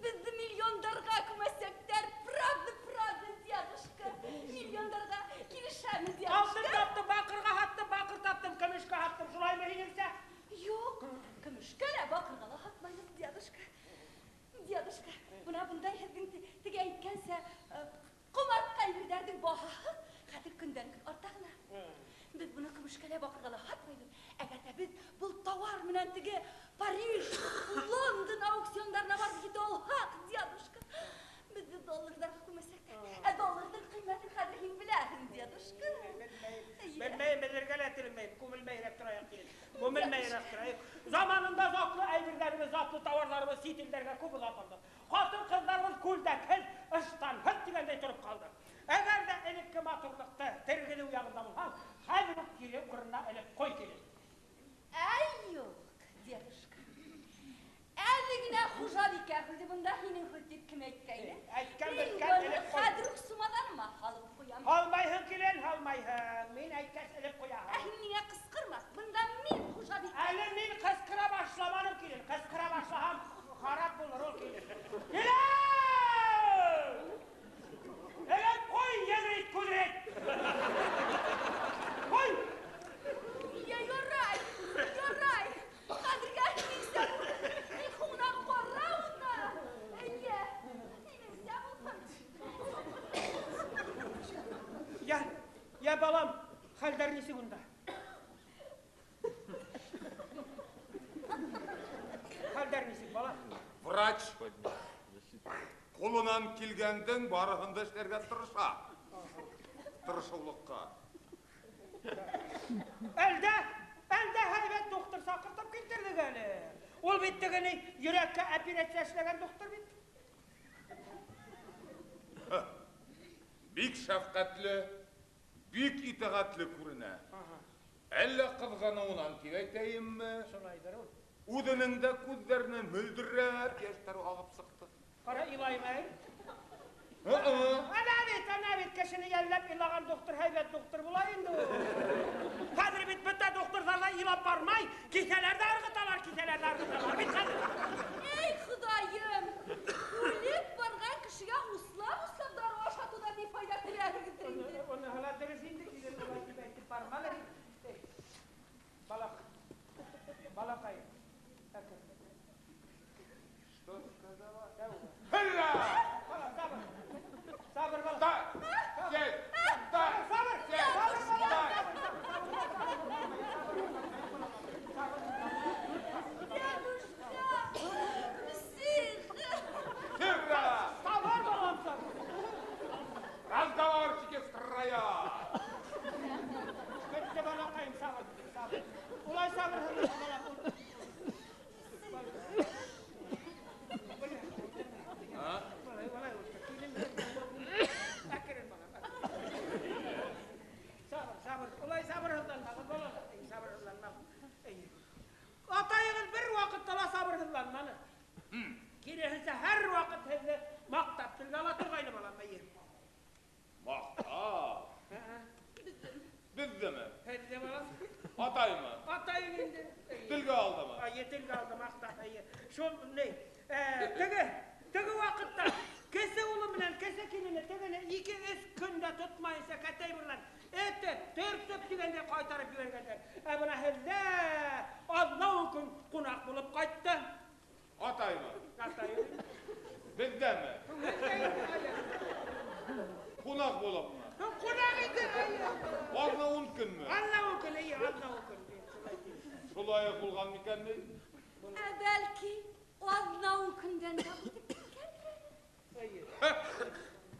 беҙҙе миллиондарға күмәсәктәр. Правда, правда, дедушка. Миллиондарға килешәме, дедушка?
Алтын таптым, баҡырға һаттым, баҡыр таптым, көмөшкә һаттым. Шулаймы һинеңсә?
Юҡ, көмөшкә лә, баҡырға ла һатмайбыҙ, дедушка. Дедушка, бына бындай һеҙҙең теге әйткәнсә, ҡомартҡы әйберҙәрҙең баһаһы хәҙер көндән көн арта ғына. Беҙ быны көмөшкә лә, баҡырға ла һатмайбыҙ. Әгәр ҙә беҙ был тауар менән теге Париж, Лондон аукциондарына барып етә алһаҡ, дедушка, беҙҙе долларҙарға күмәсәктәр. Ә долларҙың ҡиммәтен хәҙер һин беләһең, дедушка.
Белмәйем, белергә лә теләмәйем. Күмелмәйерәк торайыҡ, килен. Күмелмәйерәк торайыҡ. Заманында затлы әйберҙәребеҙ, затлы тауарҙарыбыҙ сит илдәргә күп оҙатылды. Ҡатын-ҡыҙҙарыбыҙ күлдәкһеҙ, ыштанһыҙ тигәндәй тороп ҡалды. Әгәр ҙә элекке матурлыҡты тергеҙеү яғында булһаң, хәҙер үк кире урынына элеп ҡуй, килен.
Әй, юҡ, дедушка. Әле генә хужабикә һүҙе бында һинең һүҙ тип кем әйткәйне?
Әйткән
Мин
бөткән
быны
элеп ҡуй.
хәҙер үк сумаҙаныма һалып ҡуям.
Һалмайһың, килен, һалмайһың. Мин әйткәс элеп ҡуяһың.
Ә һин миңә ҡысҡырма. Бында мин хужабикә.
Әле мин ҡысҡыра башлайым.
Ҡулынан килгәндең барыһын да эшләргә тырыша. Тырышыулыҡҡа.
Әлдә, әлдә һәйбәт доктор саҡыртып килтерҙек әле. Ул бит тегене йөрәккә операция эшләгән доктор бит.
Бик шәфҡәтле, бик итәғәтле күренә. Әллә ҡыҙғаныуынан тип әйтәйемме?
Шулайҙыр ул.
Үҙенең дә күҙҙәренән мөлдөрәп йәштәр ағып сыҡты.
Ҡара, илаймы? Ана бит, кешене йәлләп илаған доктор һәйбәт доктор була инде ул. Хәҙер бит бөтә докторҙар ҙа илап бармай, киҫәләрҙе ырғыталар, киҫәләрҙе ырғыталар. Бит хәҙер.
Эй, Хоҙайым! Үлеп барған кешегә услап-услап дарыу ашатыуҙан ни файҙа теләһегеҙ инде?
Уныһы ла дөрөҫ инде, килен улай тип әйтеп барма әле. Эй, балаҡай, әкер.
Что сказала?
Бала, сабыр. Сабыр, бала.
Да, сесть, да,
Сабыр,
сесть,
сабыр, бала.
да.
Дедушка, псих!
Тихо!
Сабыр, балам, сабыр.
Разговорчики в строю!
Бөттө, балаҡайым, сабыр, сабыр. Улай сабыр, балам.
А?
Улай, улай, килен. Әкерен, балам. Сабыр, сабыр. Улай сабырһыҙланмағыҙ, балам. Сабырһыҙланмағыҙ. Атайығыҙ бер ваҡытта ла сабырһыҙланманы. Киреһенсә һәр ваҡыт һеҙҙе маҡтап телгә ала торғайны, балам. Эйе.
Маҡтап? Беҙҙеме?
Һеҙҙе, балам.
Атаймы?
Атайың инде.
Телгә алдымы?
Эйе, телгә алды, маҡтап, эйе. Шул ни, теге ваҡытта кесе улы менән кесе килене тегене 2-3 көндә тотмайынса кәтәй бурлан этеп, төртөп тигәндә ҡайтарып ебәргәндәр. Ә бына һеҙҙә аҙна ун көн ҡунаҡ булып ҡайтты.
Атаймы?
Атайым.
Беҙҙәме? Ҡунаҡ булыпмы?
Ҡунаҡ инде, эйе.
Аҙна ун көнмө?
Аҙна ун көн, эйе, аҙна ун көн.
Шулай уҡ булған микән ни?
Ә бәлки аҙна ун көндән дә үтеп киткәндер.
Эйе.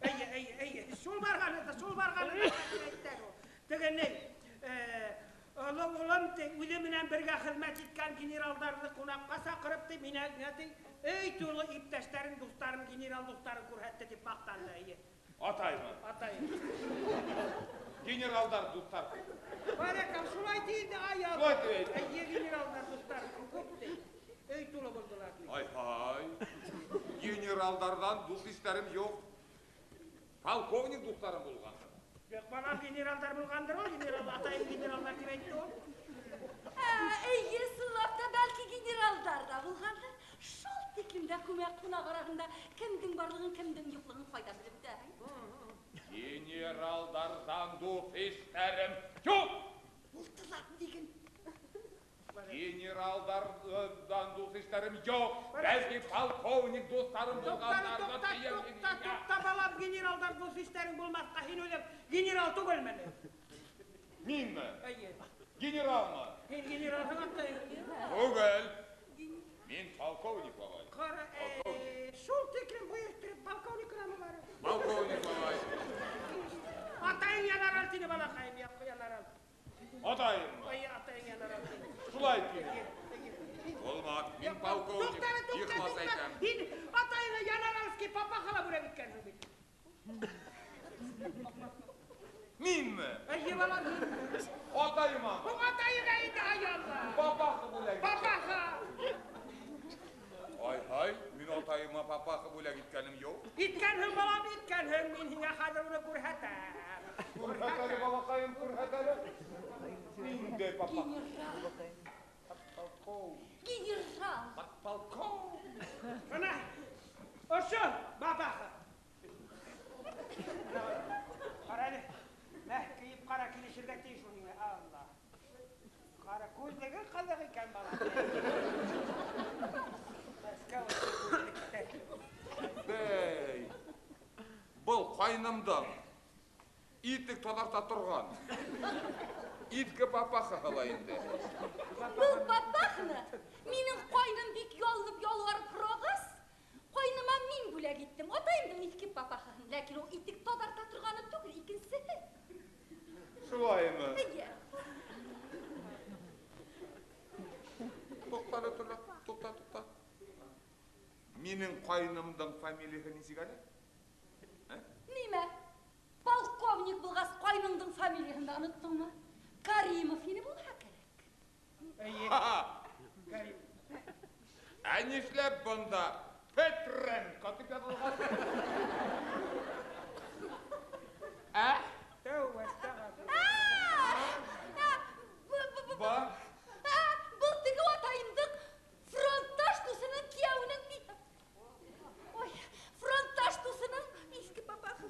Эйе, эйе, эйе. Шул барғаны да, шул барғаны да әйтте ул. Теге ни, оло улым ти, үҙе менән бергә хеҙмәт иткән генералдарҙы ҡунаҡҡа саҡырып ти, минә ти, өй тулы иптәштәрен, дуҫтарын, генерал дуҫтарын күрһәтте тип маҡтанды, эйе.
Атаймы?
Атайым.
Генералдар дуҫтар.
Баракам, шулай ти инде, ай, ай.
Шулай ти әйтте.
Эйе, генералдар дуҫтар күп ти. Өй тулы булдылар.
Ай-һай. Генералдарҙан дуҫ иштәрем юҡ. Полковник дуҫтарым булғандыр.
Юҡ, балам, генералдар булғандыр ул, генерал, атайым генералдар тип әйтте ул.
Эйе, ысынлап та бәлки генералдар ҙа булғандыр. Шул тиклем дә күмәк ҡунаҡ араһында кемдең барлығын, кемдең юҡлығын ҡайҙан белеп бөтәһең?
Генералдарҙан дуҫ иштәрем юҡ!
Булдылар тиген.
Генералдарҙан дуҫ иштәрем юҡ. Бәлки полковник дуҫтарым булғандар.
Туҡта, туҡта, туҡта, балам, генералдар дуҫ иштәрең булмаҫҡа һин үҙең генерал түгелме ни?
Минме?
Эйе.
Генералмы?
Һин генералһың, атайың.
Түгел. Мин полковник бабай.
Ҡара, шул тиклем бойошторып полковник ҡынамы бары?
Полковник бабай.
Атайың янарал тине, балаҡайым, янарал.
Атайыммы?
Эйе, атайың янарал тине.
Шулай тине. Булмаҫ, мин полковник.
Туҡта, туҡта,
Ихлас
туҡта.
әйтәм.
Һин атайыңа янаралский папаха ла бүләк иткәнһең бит.
Минме?
Эйе, балам, һин.
Атайыма?
Һуң атайыңа инде, ай Алла.
Папаха бүләк.
Папаха.
Ай-һай, мин атайыма папаха бүләк иткәнем юҡ.
Иткәнһең, балам, иткәнһең. Мин һиңә хәҙер уны күрһәтәм.
Күрһәт әле, балаҡайым, күрһәт әле. Ниндәй папаха?
Генерал.
Подполковник.
Генерал.
Подполковник.
Бына, ошо папаха. Ҡара әле. Мә, кейеп ҡара, килешергә тейеш ул һиңә. Алла. Ҡара, күҙлеге ҡыҙыҡ икән, балам. Мәскәү күҙлектәр.
Бей, был ҡайнымдың итек таҙарта торған иҫке папахаһы ла инде.
Был папаханы минең ҡайным бик ялынып ялварып һорағас, ҡайҙа
Минең ҡайнымдың фамилияһы нисек әле?
Нимә? Полковник булғас ҡайныңдың фамилияһын да оноттоңмо? Каримов ине булһа кәрәк.
Эйе. Каримов.
Ә нишләп бында Петренко тип яҙылған? Ә?
Тәүбә, әстәғәфирулла.
Ба?
Был теге атайымдың фронтташ дуҫының кейәүенең. Ой, фронтташ дуҫының иҫке папахы.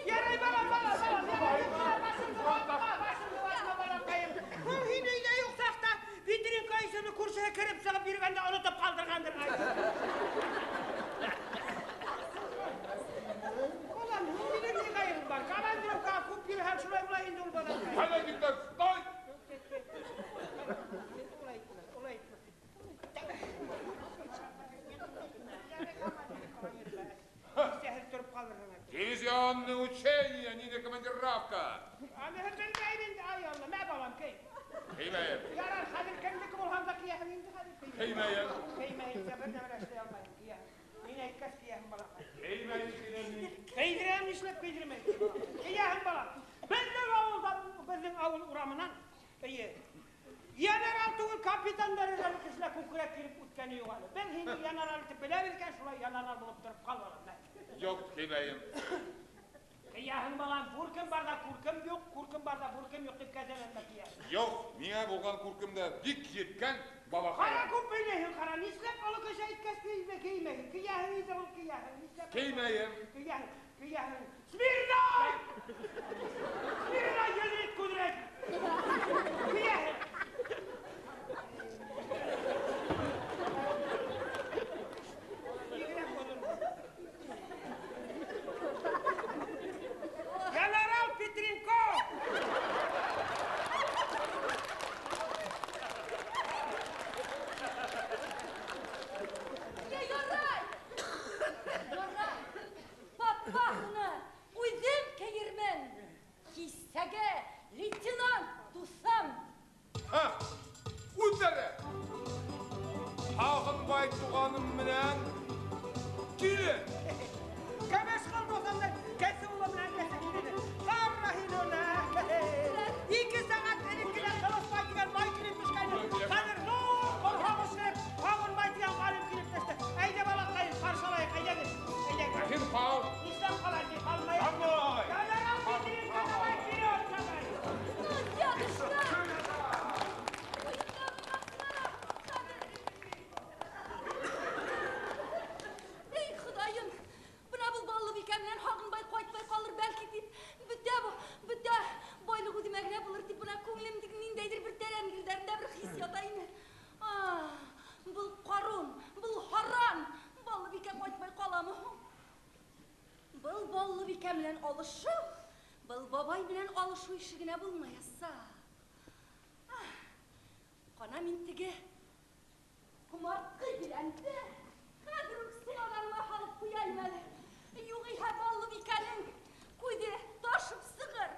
Ярай, балам, балам, балам, ярай, башыңды ватма, башыңды ватма, балаҡайым. Был һин өйҙә юҡ саҡта Петренко исемле күршеһе кереп сығып йөрөгәндә онотоп ҡалдырғандыр. Балам, минең ни ғәйебем бар? Командировкаға күп йөрөһәң шулай була инде ул, балаҡайым.
Ҡайҙа киттең? Стой!
Улай итмә, улай итмә. Сәһел тороп ҡалырһың.
Дивизионное учение, не на командировка.
Аны белмәйем инде, ай Алла, мә балам, кей.
Кеймәйем.
Ярар, хәҙер кемдеке булһаң да кейәһең инде хәҙер.
Кеймәйем.
Кеймәйем, бер нәмә эшләй алмайым, кейәһең. Мин әйткәс кейәһең, балаҡай.
Кеймәйем, тинем мин.
Кейҙерәм, нишләп кейҙермәйем? Кейәһең, балам. Беҙҙең ауылдан, беҙҙең ауыл урамынан, эйе, янарал түгел, капитан дәрәжәле кешеләр күкрәк килеп үткәне юҡ әле. Беҙ һине янарал итеп беләбеҙ икән, шулай янарал булып тороп ҡал, балам.
Юҡ, кеймәйем.
Кейәһең, балам, бүркем барҙа күркем юҡ, күркем барҙа бүркем юҡ тип кәзәләнмә, кейәһең.
Юҡ, миңә булған күркем дә бик еткән, балаҡай.
Ҡара күп һөйләйһең, ҡара, нишләп оло кеше әйткәс кеймә, кеймәйһең? Кейәһең инде ул, кейәһең, нишләп?
Кеймәйем.
Кейәһең, кейәһең. Смирно! Смирно, йөҙ күҙрәк! Кейәһең. Бигерәк оҙон. Генерал Петренко!
Я ярай! Ярай! Папахны үҙем кейермен! Кисәге лейтенант дуҫым!
Ха! Үҙҙәре! Һағынбай туғаным менән килен!
Кәмәш ҡалмаһам да, кәсе улы менән кәсе килене. Ҡара һин уны! 2 сәғәт элек кенә Ҡылысбай тигән бай килеп төшкәйне. Хәҙер ҙур ҡорһаҡ эшләп, Һағынбай тигән ғалим килеп төштө. Әйҙә, балаҡайым, ҡаршылайыҡ, әйҙәгеҙ, әйҙәгеҙ.
Ә һин ҡал.
Нишләп ҡалам, ни ҡалмайым?
Ҡалмай.
Генерал Петренко, давай вперед, давай!
Ну, дедушка! Эй, Хоҙайым! Бына был Баллыбикә менән Һағынбай ҡайтмай ҡалыр бәлки тип, бөтә бу, бөтә байлыҡ үҙемә генә булыр тип, бына күңелемдең ниндәйҙер бер тәрән ерҙәрендә бер хис ята ине. Ах, был ҡарун, был һаран Баллыбикә ҡайтмай ҡаламы һуң? Был Баллыбикә менән алышыу, был бабай менән алышыу ише генә булмаясаҡ. Ах, ҡана мин теге ҡомартҡы еләнде хәҙер үк сумаҙаныма һалып ҡуяйым әле. Юғиһә Баллыбикәнең күҙе ташып сығыр.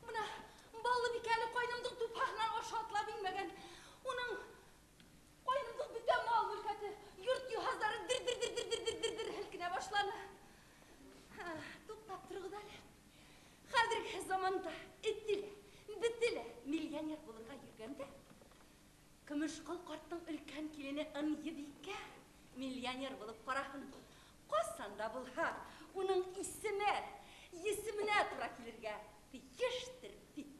Бына Баллыбикә әле ҡайнымдың тупһаһынан аша атлап инмәгән. Уның ҡайнымдың бөтә мал-мөлкәте, йорт йыһаздары дер-дер-дер-дер-дер-дер һелкенә башланы. Туҡтап тороғоҙ әле. Хәҙерге заманда эте лә, бете лә миллионер булырға йөрөгәндә, Көмөшҡол ҡарттың өлкән килене Ынйыбикә миллионер булып ҡараһын. Ҡасан да булһа, уның исеме, есеменә тура килергә тейештер бит.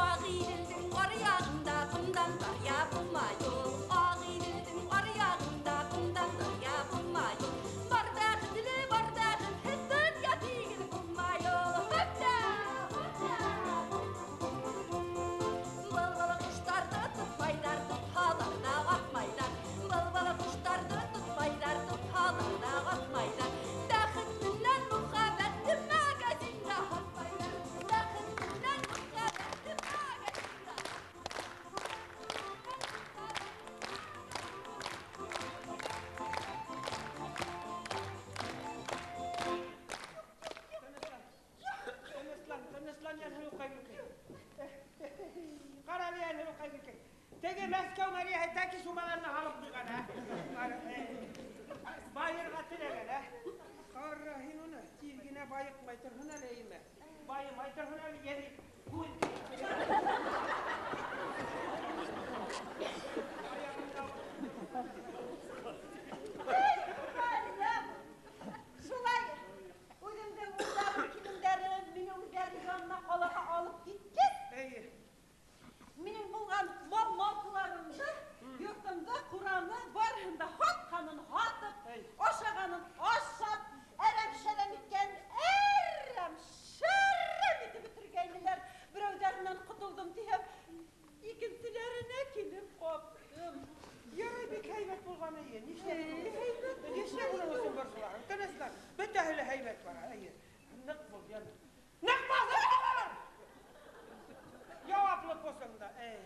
Ағиҙелдең аръяғында ҡомдан даръя булмай ул. Ағиҙелдең аръяғында ҡомдан даръя булмай ул. Бар бәхетле, бар бәхетһеҙ донъя тигеҙ булмай ул. Хөптә, хөптә. Был бала ҡоштарҙы тотмайҙар, тотһалар ҙа атмайҙар. Был бала ҡоштарҙы тотмайҙар, тотһалар ҙа атмайҙар.
Байыҡмай торһон әле, эйме? Байымай торһон әле, ери күҙ.
Шулай, үҙемдең улдарым, килендәрем мине үҙҙәре янына ҡалаға алып киткәс, минең булған мал-малҡыларымды, йортомдо, ҡураны, барыһын да һатҡанын һатып, ашағанын ашап, әрәм-шәрәм иткән, әрәм-шәрәм итеп бөтөргәйнеләр. Берәүҙәренән ҡотолдом тиһәм, икенселәренә килеп ҡаптым.
Ярай, бик һәйбәт булған, эйе. Нишләп уның өсөн борсолаһың? Тыныслан, бөтәһе лә һәйбәт бара, эйе. Ныҡ бул, йәнем. Ныҡ баҫып алалар! Яуаплы посыңда, эй.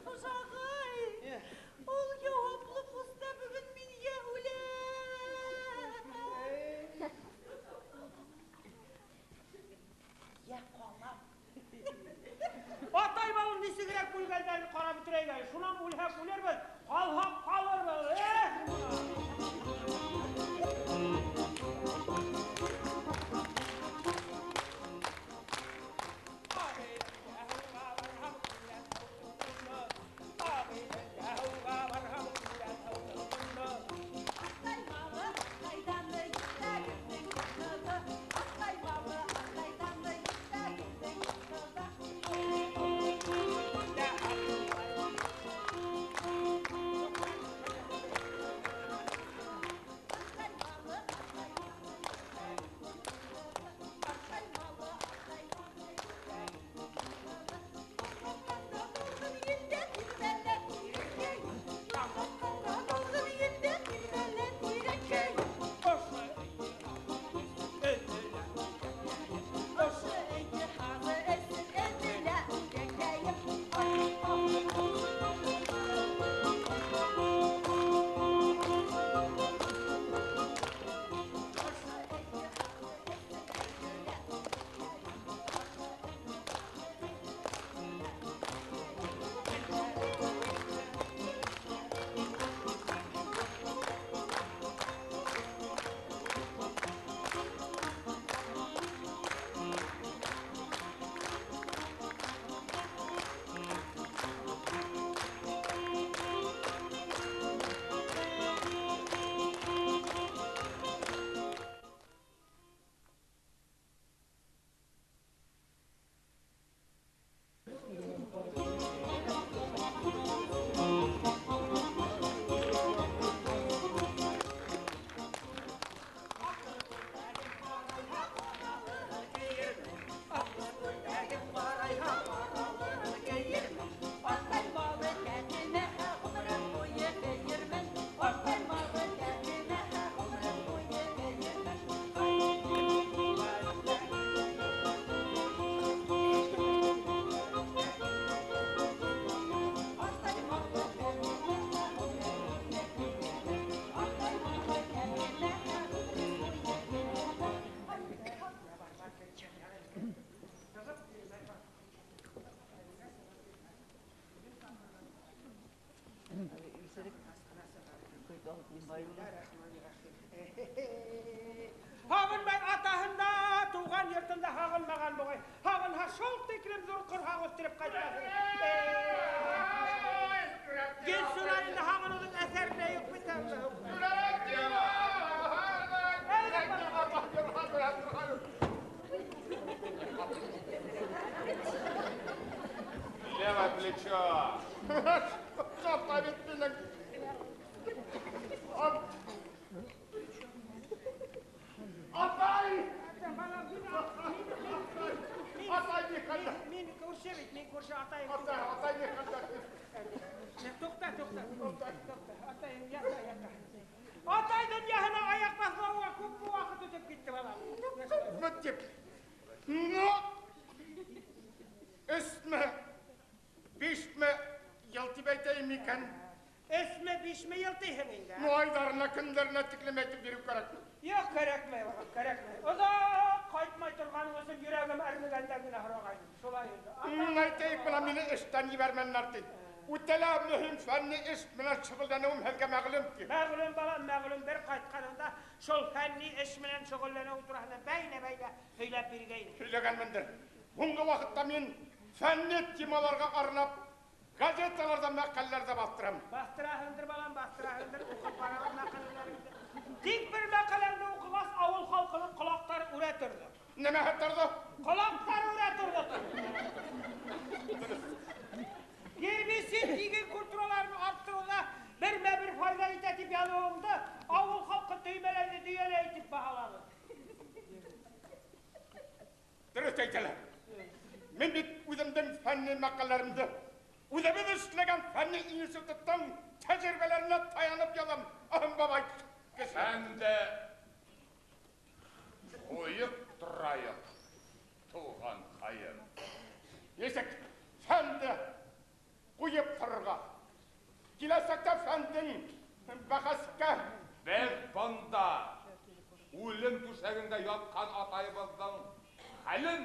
Хужағай, ул яуаплы поста бөгөн мин йә үләм, йә ҡалам.
Атай малын нисегерәк бүлгәндәрен ҡарап бөтөрәйек әле. Шунан үлһәк үлербеҙ, ҡалһаҡ ҡалырбыҙ. Эх!
Атай малы, атайҙан йөрәгемдең ҡыҙы. Атай малы, атайҙан йөрәгемдең ҡыҙы. Атай малы, атай малы, атайҙан йөрәгемдең ҡыҙы. Ҡанда талғын елдә тирбәлә тирәкәй. Ҡанда талғын елдә тирбәлә тирәкәй. Ошо өйҙө һағы өсөн өҙөлә үҙәкәйем. Ошо өйҙө һағы өсөн өҙөлә үҙәкәйем. Атай малы тәтемәһә ғүмерем буйы бейермен. Атай малы тәтемәһә ғүмерем буйы бейермен. Атай малы тәтемәһә ғүмерем буйы бейермен. Атай малы тәтемәһә ғүмерем буйы бейермен.
Һағынмай атаһында, тыуған йортонда һағынмаған буғай. Һағынһа шул тиклем ҙур ҡорһаҡ үҫтереп ҡайтмаҫ. Гөлсура инде һағыныуҙың әҫәре лә юҡ бит әле.
Левое плечо.
Атай! Атай ни хәлдә?
Мин күрше бит, мин күрше атайым.
Атай, атай ни хәлдә?
Туҡта, туҡта, туҡта, атайым ята, ята. Атай донъяһына аяҡ баҫмауға күп ваҡыт үтеп китте, балам.
Вот тип. Ну, өсмө, бишме йыл тип әйтәйем микән?
Өсмө, бишме йыл тиһең инде?
Ну, айҙарына, көндәренә тиклем әйтеп биреү кәрәк.
Юҡ, кәрәкмәй, балам, кәрәкмәй. Оҙаҡ ҡайтмай торғаның өсөн йөрәгем әрнегәндә генә һорағайным. Шулай инде.
Әйтәйек, бына мине эштән ебәрмәнеләр ти. Үтә лә мөһим фәнни эш менән шөғөлләнеүем һеҙгә мәғлүм ти.
Мәғлүм, балам, мәғлүм. Бер ҡайтҡаныңда Шул фәнни эш менән шөғөлләнеү тураһында бәйлә-бәйлә һөйләп биргәйне.
Һөйләгәнмендер. Һуңғы ваҡытта мин фәнни темаларға арнап газеталарҙа мәҡәләләр ҙә баҫтырам.
Баҫтыраһыңдыр, балам, баҫтыраһыңдыр, уҡып ҡарағыҙ мәҡәләләреңде. Тик бер мәҡәләңде уҡығас, ауыл халҡының ҡолаҡтары үрә торҙо.
Нимәһе торҙо?
Ҡолаҡтары үрә торҙо. Гербицид иген культураларын арттырыуҙа бермә-бер файҙа итә тип яҙыуыңды ауыл халҡы төймәләйҙе дөйәләй тип баһаланы.
Дөрөҫ әйтәләр. Мин бит үҙемдең фәнни мәҡәләләремде үҙебеҙ эшләгән фәнни институттың тәжрибәләренә таянып яҙам. Аһым бабай кеше.
Фәнде ҡуйып торайыҡ, туғанҡайым.
Нисек фәнде ҡуйып торорға? Киләсәктә фәндең бәхәскә.
Беҙ бында үлем түшәгендә ятҡан атайыбыҙҙың хәлен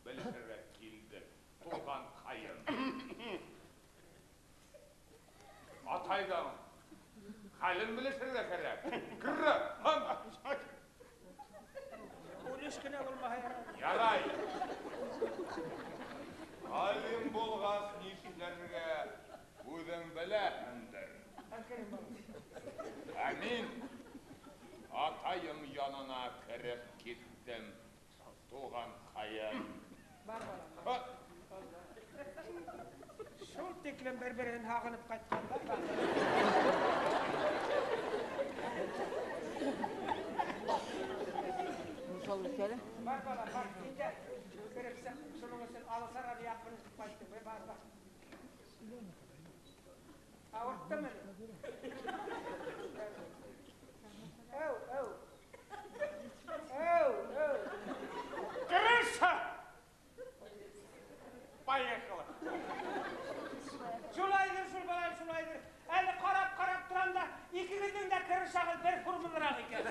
белешергә килдек, туғанҡайым. Атайҙың хәлен белешергә кәрәк. Кере, һын.
Үлеш кенә булмаһа ярай.
Ярай. Ғалим булғас нишләргә үҙең беләһеңдер. Ә мин атайым янына кереп киттем, туғанҡайым.
Бар, балам. Шул тиклем бер-береһен һағынып ҡайтҡандар. Бар, балам, бар, китә. Кереп сыҡ, шуның өсөн алыҫарға яҡын итеп ҡайттың. Бар, бар. Ауырттымы? Әү, әү. Әү, әү.
Крыша! Поехала.
Шулайҙыр, шул балам, шулайҙыр. Әле ҡарап-ҡарап торам да, икегеҙҙең дә крышағыҙ бер формалыраҡ икән.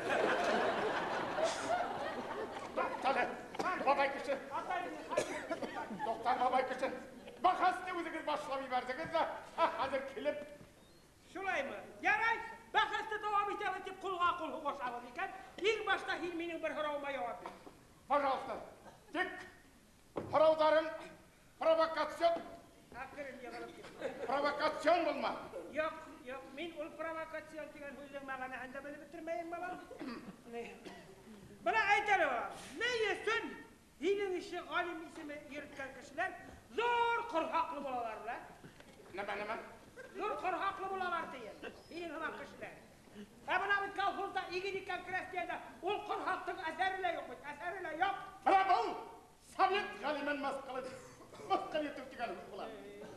Туҡтале, бабай кеше. Туҡта, бабай кеше. Бәхәсте үҙегеҙ башлап ебәрҙегеҙ ҙә, хәҙер килеп.
Шулаймы? Ярай, бәхәсте дауам итәбеҙ тип ҡулға ҡул һуғышабыҙ икән. Иң башта һин минең бер һорауыма яуап бир.
Пожалуйста, тик һорауҙарың провокацион.
Әкрен йығылып китмә.
Провокацион булма.
Юҡ, юҡ, мин ул провокацион тигән һүҙҙең мәғәнәһен дә белеп бөтөрмәйем, балам. Бына әйт әле, балам, ни өсөн һинең ише ғалим исеме йөрөткән кешеләр ҙур ҡорһаҡлы булалар ла?
Нәмә, нәмә?
Ҙур ҡорһаҡлы булалар тиен. Һинең һымаҡ кешеләр. Ә бына бит колхозда иген иккән крәҫтиәндә ул ҡорһаҡтың әҫәре лә юҡ бит, әҫәре лә юҡ.
Бына был совет ғалимен мыҫҡыл итеү тигән һүҙ була.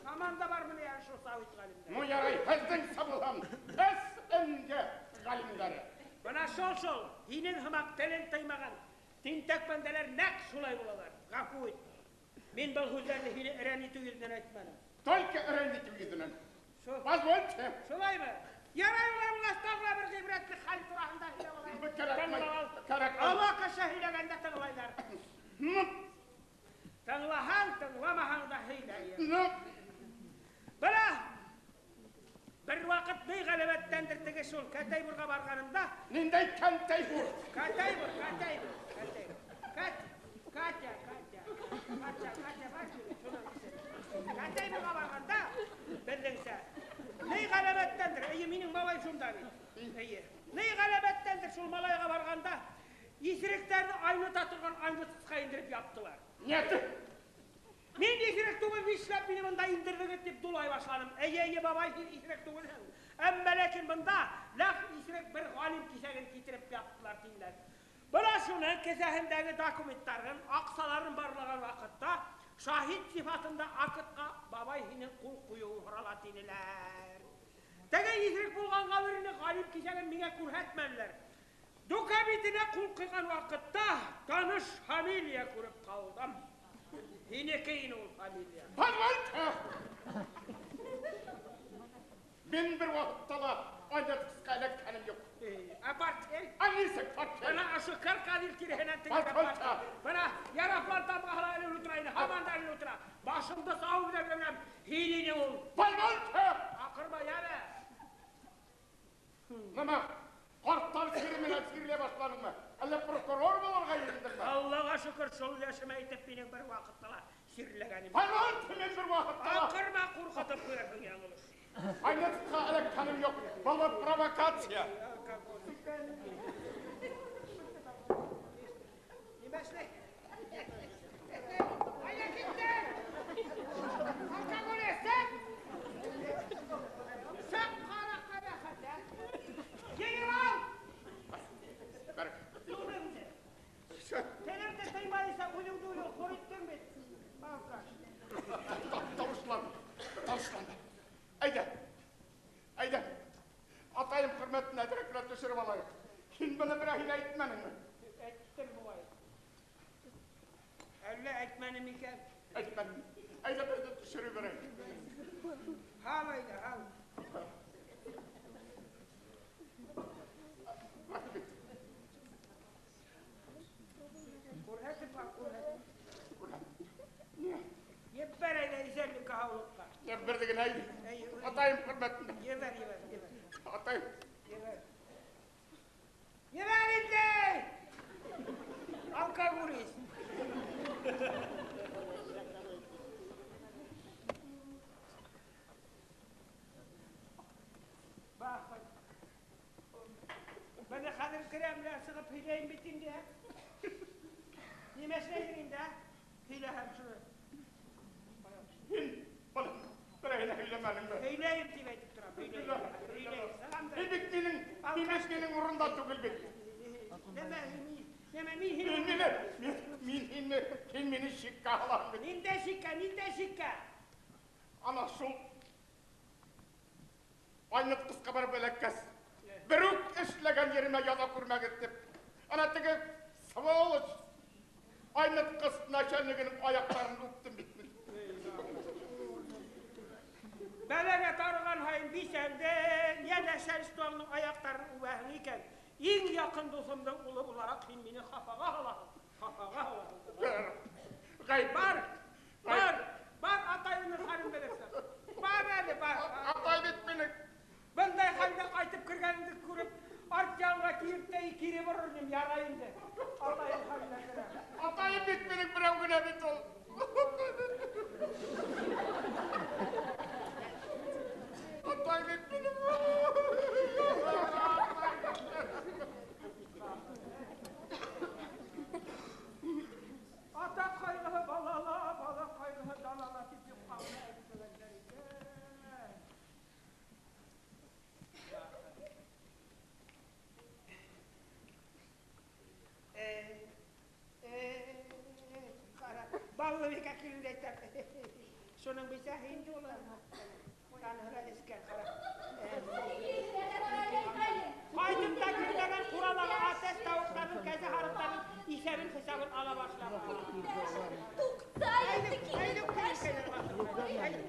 Һаман да бармы ни әле шул совет ғалимдәре?
Ну ярай, һеҙҙең булһын СНГ ғалимдәре.
Бына шул-шул, һинең һымаҡ телен тыймаған тинтәк бәндәләр нәҡ шулай булалар. Ғәфү ит. Мин был һүҙҙәрҙе һине рәнйетеү йөҙөнән әйтмәнем.
Только рәнйетеү йөҙөнән.
Шул.
Позвольте.
Шулаймы? Ярай улай булғас, тағы ла бер ғибрәтле хәл тураһында һөйләп алайым.
Кәрәкмәй,
Тыңлағыҙ.
кәрәкмәй.
Оло кеше һөйләгәндә тыңлайҙар.
Ну.
Тыңлаһаң, тыңламаһаң да һөйләйем.
Ну.
Бына бер ваҡыт ни ғәләмәттәндер теге шул Кәтәйбурға барғанымда.
Ниндәй Кәтәйбур?
Кәтәйбур, Кәтәйбур, Кәтәйбур. Кәт, Катя, Катя. Катя, Катя, бар шуның исеме. Кәтәйбурға барғанда, беҙҙеңсә, ни ғәләмәттәндер, эйе, минең малай шунда бит. Эйе. Ни ғәләмәттәндер шул малайға барғанда, иҫеректәрҙе айныта торған айнытҡысҡа индереп яптылар.
Нет.
Мин иҫерек түгел, нишләп мине бында индерҙегеҙ тип дулай башланым. Эйе, эйе, бабай, һин иҫерек түгелһең. Әммә ләкин бында нәҡ иҫерек бер ғалим киҫәген килтереп яптылар тинеләр. Бына шуның кеҫәһендәге документтарын, аҡсаларын барлаған ваҡытта шаһит сифатында актҡа бабай һинең ҡул ҡуйыуың һорала тинеләр. Теге иҫерек булғанға берене ғалим киҫәген миңә күрһәтмәнеләр. Дука битенә ҡул ҡуйған ваҡытта таныш фамилия күреп ҡалдым. Һинеке ине ул фамилия.
Позвольте! Мин бер ваҡытта ла айнытҡысҡа эләккәнем юҡ.
Ә портфель?
Ә нисек портфель?
Бына ошо крокодил тиреһенән тегелгән
Позвольте!
портфель. Бына яраплан тамғаһы ла элеүле тора ине, һаман да элеүле тора. Башымды сауып ебәргән һин ине ул.
Позвольте!
Аҡырма, йәме.
Нәмә? Ҡарттар сире менән
сирләй башланыңмы? Әллә прокурор булырға йөрөндеңме?
Аллаға шөкөр, шул йәшемә итеп минең бер ваҡытта ла сирләгәнем.
Хайран, мин бер ваҡытта ла.
Аҡырма, ҡурҡытып ҡуярһың яңылыш.
Айнытҡа эләккәнем юҡ. Был провокация.
Нимә эшләй? Ҡайҙа киттең? Алкоголь эстең? Сыҡ ҡара ҡәбәхәт, ә? Генерал! Түлеңде. Телеңде тыймайынса үҙеңде үҙең хур иттең бит. Алкаш.
Тауышланма, тауышланма. Әйҙә, әйҙә. Атайым хөрмәтенә әҙерәк кенә төшөрөп алайыҡ. Һин быны берәйһенә әйтмәнеңме?
Әйттем буғай. Әллә әйтмәнем икән?
Әйтмәнем. Әйҙә беҙҙе төшөрөп берәйек.
Һал әйҙә, һал.
Рәхмәт.
Күрһәтеп ал, күрһәтеп. Ебәр әйҙә иҫәнлеккә, һаулыҡҡа.
Ебәрҙе генә әйҙә. Атайым хөрмәтенә.
Ебәр, ебәр, ебәр.
Атайым.
Ебәр. Ебәр инде! Алкоголист. Бахыр. Быны хәҙер керәм лә сығып һөйләйем бит инде. Нимә эшләйһең инде, ә? Һөйләһәм шуны.
Һин быны берәйһенә һөйләмәнеңме?
Һөйләйем тип әйтеп торам, һөйләйем. Һөйләйем. Сығам да.
Һин бит минең, һин бит минең урында түгел бит.
Нәмә, нәмә, мин һинең
Мин мине, мин, мин һине, һин мине шиккә һалаһың бит.
Ниндәй шиккә, ниндәй шиккә?
Ана шул айнытҡысҡа барып эләккәс, бер үк эшләгән еремә яҙа күрмәгеҙ тип, ана теге сволочь айнытҡыс начальнигының аяҡтарын үптем бит мин.
Бәләгә тарыған һайын бисәндең, йәнә начальствоның аяҡтарын үбәһең икән. Иң яҡын дуҫымдың улы булараҡ һин мине хафаға һалаһың, хафаға һалаһың.
Ғәйеп.
Бар, бар, бар, атайыңдың хәлен белерһең. Бар әле, бар.
Атай бит минең.
Бындай хәлдә ҡайтып кергәнеңде күреп, арт яңға кире кире борор инем, ярай инде. Атайым хәленә керә.
Атайым бит минең берәү генә бит ул. Атай бит минең.
Ата ҡайғыһы балала, бала ҡайғыһы далала тип юҡҡа ғына әйтмәгәндәр икән. Ҡара, Баллыбикә килен әйтәм. Шуның бисәһе инде ул. Таныһы ла эскән, ҡара. Ҡайтып та кергән ҡуралағы әтәс тауыҡтарҙың, кәзә һарыҡтарҙың иҫәбен хисабын ала башлаған.
Туҡта инде, килен.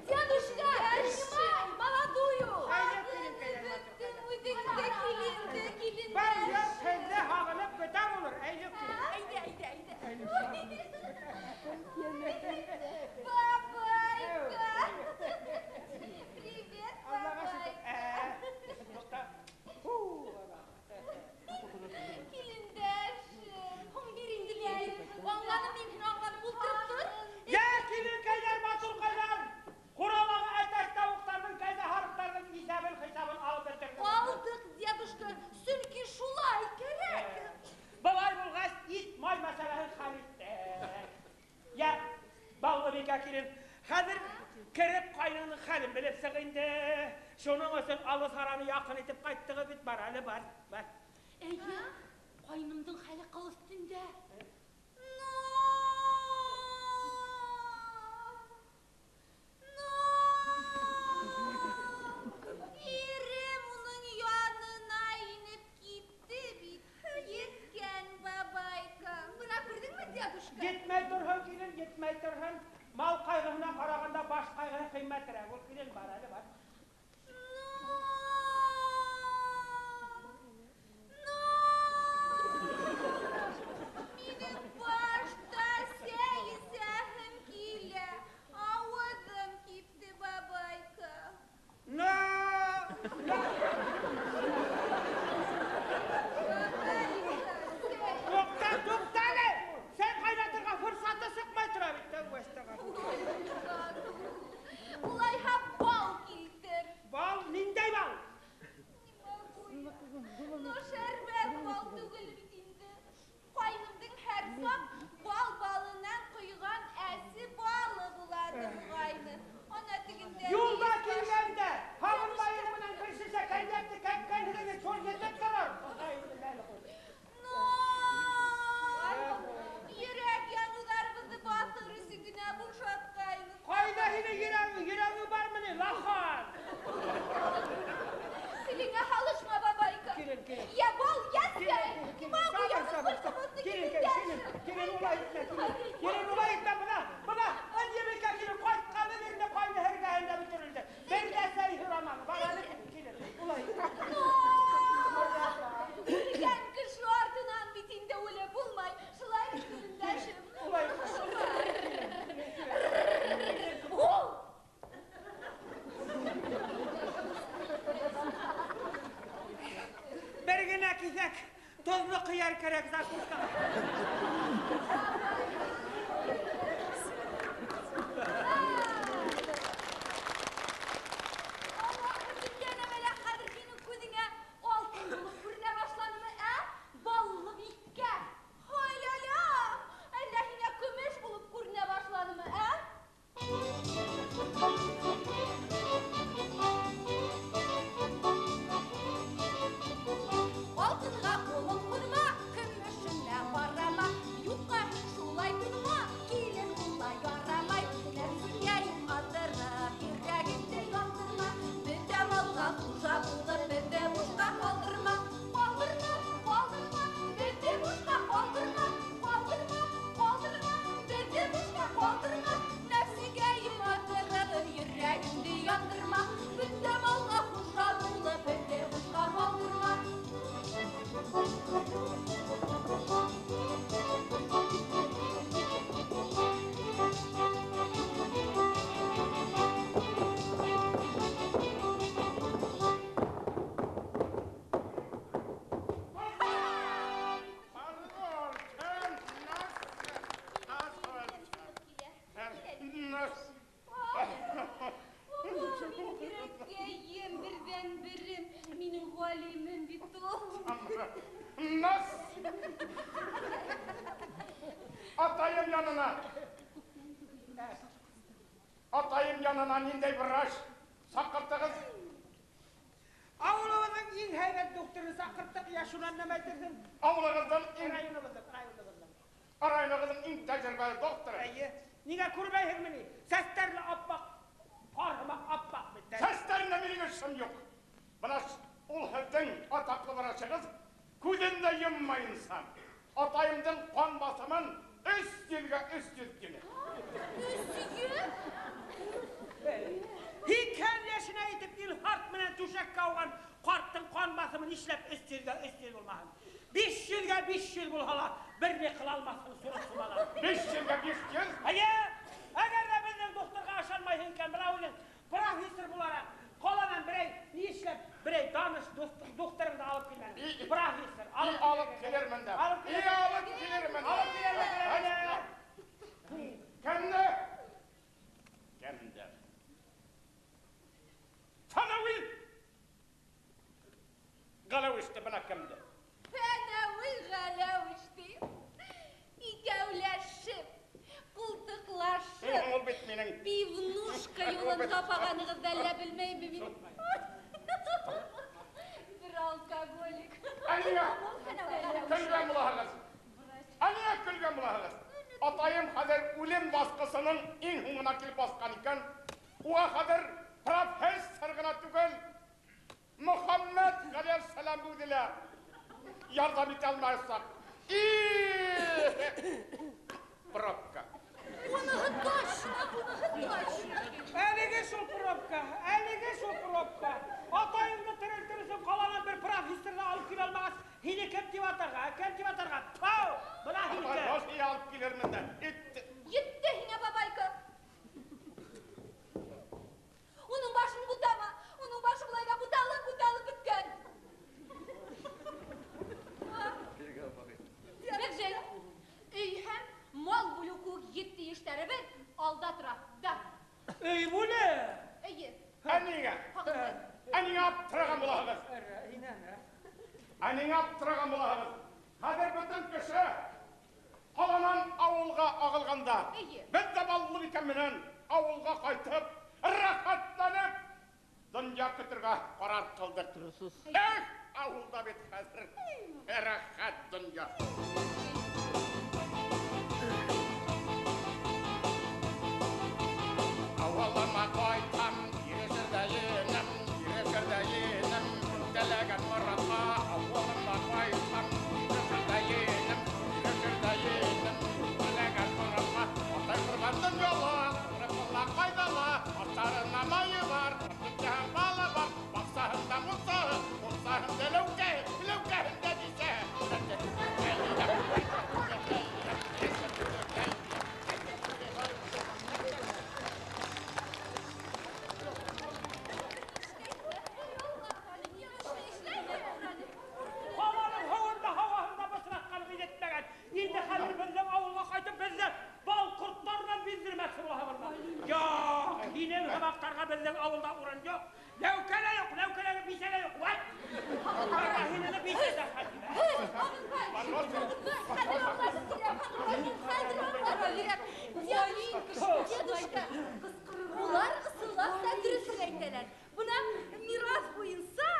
Дедушка, принимай молодую. Бөттөң үҙеңде, киленде, киленде.
Был йорт һеҙҙе һағынып көтә булыр, әйҙә килен.
Әйҙә, әйҙә, әйҙә. Бабайка. Привет,
Аллаға шөкөр.
бабайка.
Туҡта.
Килендәшем. Һуң бир инде килен. Аңланым мин һине, аңланым. Ултырып тор.
Йә, киленкәйҙәр, матурҡайҙар. Ҡуралағы әтәс тауыҡтарҙың, кәзә һарыҡтарҙың иҫәбен хисабын алып бөтөрҙөм.
Алдыҡ, дедушка, сөнки шулай кәрәк.
Былай булғас, ит май мәсьәләһен хәл иттек. Йә, Баллыбикә килен, хәҙер кереп ҡайныңдың хәлен белеп сыҡ инде. Шуның өсөн алыҫ араны яҡын итеп ҡайттығыҙ бит, бар әле, бар, бар.
Эйе, ҡайнымдың хәле ҡыл өҫтөндә. Ирем уның янына инеп китте бит. Еткән бабайка. Бына күрҙеңме, дедушка?
Етмәй торһон, килен, етмәй торһон. Мал ҡайғыһына ҡарағанда баш ҡайғыһы ҡиммәтерәк. Ул килен бар әле, бар. Тоҙло ҡыяр кәрәк закускаға.
Хәҙер һинең күҙеңә алтын булып күренә башланымы, ә? Баллыбикә. Ай-ля-ля! Әллә һиңә көмөш булып күренә башланымы, ә? Алтынға ҡулың һуҙма, көмөшеңә ҡарама, юҡҡа һин шулай булма, килен улай ярамай, нәфсеңә аҙырып, йөрәгеңде яндырма, бөтә малға хужа булып, беҙҙе бушҡа ҡалдырма, ҡалдырма, ҡалдырма, беҙҙе бушҡа ҡалдырма, ҡалдырма, ҡалдырма, беҙҙе бушҡа ҡалдырма, нәфсеңә аҙырып, йөрәгеңде яндырма, бөтә малға хужа булып, беҙҙе бушҡа ҡалдырма.
Pardon, sen nasıl? Nasıl?
Минең йөрәкәйем, берҙән-берем, минең Ғәлимем бит ул.
Нас! Атайым янына! Атайым янына ниндәй врач саҡырттығыҙ?
Ауылыбыҙҙың иң һәйбәт докторын саҡырттыҡ, я шунан нәмә әйтерһең?
Ауылығыҙҙың иң,
Районыбыҙҙың, районыбыҙҙың.
районығыҙҙың иң тәжрибәле докторы.
Эйе, ниңә күрмәйһеңме ни? Сәстәре лә аппаҡ, пар һымаҡ аппаҡ бит.
Сәстәрендә минең эшем юҡ. Бына ул һеҙҙең атаҡлы врачығыҙ күҙен дә йоммайынса атайымдың ҡан баҫымын 300-гә 300 тине.
300?
Һикһән йәшенә етеп инфаркт менән түшәккә ауған ҡарттың ҡан баҫымы нишләп 300-гә 300 булмаһын? 500-гә 500 булһа ла бер ни ҡыла алмаҫһың сурыҡ сумаҙан.
500-гә 500?
Эйе, әгәр ҙә беҙҙең докторға ышанмайһың икән, бына үҙең профессор булараҡ ҡаланан берәй ни эшләп берәй таныш докторыңды алып килмәнең? Профессор,
алып алып килермен дә.
Алып
килермен. Алып килермен.
Алып килермен.
Кемде? Кемде? Фәнәүи! Ғәләүиште бына кемде?
Фәнәүи Ғәләүиш ти. Икәүләшеп, ҡултыҡлашып.
Ул бит минең.
Пивнушка юлын тапағанығыҙҙы әллә белмәйемме мин? Бер алкоголик.
Ә ниңә көлгән булаһығыҙ? Ә ниңә көлгән булаһығыҙ? Атайым хәҙер үлем басҡысының иң һуңына килеп баҫҡан икән. Уға хәҙер профессор ғына түгел, Мөхәммәт ғәләйһиссәләм үҙе лә ярҙам итә алмаясаҡ. Пробка.
Уныһы точно, уныһы точно.
Әлеге шул пробка, әлеге шул пробка. Атайыңды терелтер өсөн ҡаланан бер профессорҙы алып килә алмағас, һине кем тип атарға, кем тип атарға? Тау, бына һинеке.
Атай, алып килермен дә.
Етте һиңә, бабайка. Уның башын бутама, уның башы былай ҙа буталып, буталып бөткән. Беҙҙең өй һәм мал бүлеү кеүек етте эштәребеҙ алда тора. Да.
Өй бүлеү?
Эйе.
Ә ниңә? Ә ниңә аптыраған булаһығыҙ? Ә ниңә аптыраған булаһығыҙ? Хәҙер бөтөн кеше ҡаланан ауылға ағылғанда, беҙ ҙә Баллыбикә менән ауылға ҡайтып, рәхәтләнеп, донъя көтөргә ҡарар ҡылдыҡ. Эх, ауылда бит хәҙер рәхәт донъя. Ауылыма ҡайтам, ирешерҙә енем, ирешерҙә енем, теләгән моратҡа. Ауылыма ҡайтам, ирешерҙә енем, ирешерҙә енем, теләгән моратҡа. Атай ҡорбандың юлы, ҡырыҡ ҡайҙа ла, аштарына майы бар, төптәһе балы бар, баҡсаһында мунсаһы, мунсаһында ләүкәһе, ләүкәһендә бисәһе.
Ауылда урын юҡ. Ләүкә лә юҡ, ләүкәләге бисә лә юҡ. Вай! Рахинаны бисә дә
Дедушка, улар ысынлап та дөрөҫөн әйтәләр. Бына мираҫ буйынса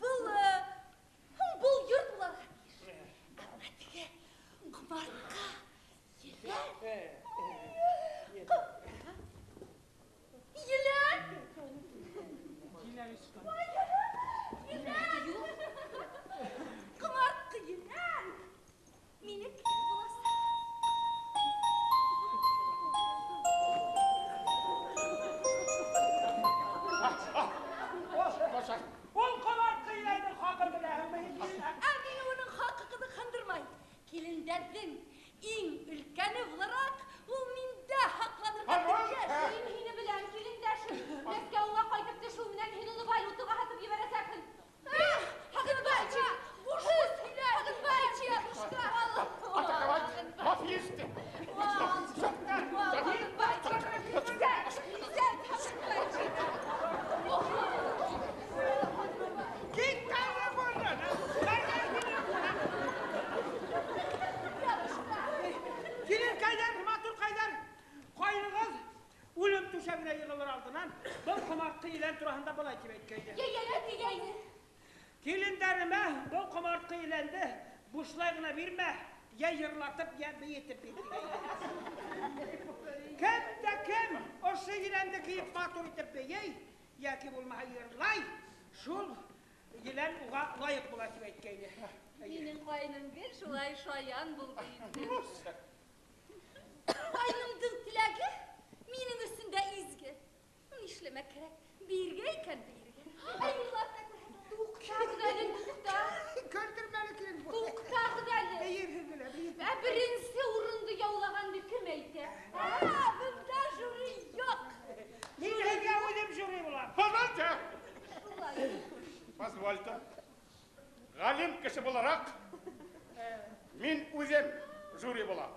был йорт уларға тейеш. Ә бына теге ҡомартҡы елән. Елән! Елән! Ҡомартҡы елән! Минеке буласаҡ.
Ул ҡомартҡы еләндең хаҡын беләһеңме?
Ә мин уның хаҡы ҡыҙыҡһындырмай. Килендәрҙең иң өлкәне булараҡ, ул миндә һаҡланырға тейеш. Мин һине беләм, килендәшем. Мәскәүгә ҡайтып төшөү менән һин уны валютаға һатып ебәрәсәкһең. Һағынбайчик, буш һүҙ һөйлә, Һағынбайчик.
Атаковать!
Киленкәйҙәр, матурҡайҙар, ҡайнығыҙ үлем түшәгенә йығылыр алдынан был ҡомартҡы елән тураһында былай тип әйткәйне.
Йәйәлә тигәйне.
Килендәремә был ҡомартҡы еләнде бушлай ғына бирмә, йә йырлатып, йә бейетеп бир тигәйне. Кем дә кем ошо еләнде кейеп матур итеп бейей, йәки булмаһа йырлай, шул елән уға лайыҡ була тип әйткәйне.
Минең ҡайным гел шулай шаян булды инде. Ҡайнымдың теләге минең өсөн дә изге. Нишләмәк кәрәк? Бейергә икән, бейергә. Ә йырлап та күрһәт. Туҡтағыҙ әле, туҡта.
Көлдөрмәле килен.
Туҡтағыҙ әле.
Бейерһең генә, бейер.
Ә беренсе урынды яулағанды кем әйтә? Ә, бында жюри юҡ.
Мин һеҙгә үҙем жюри булам.
Позвольте.
Шулай.
Позвольте. Ғалим кеше булараҡ, мин үҙем жюри булам.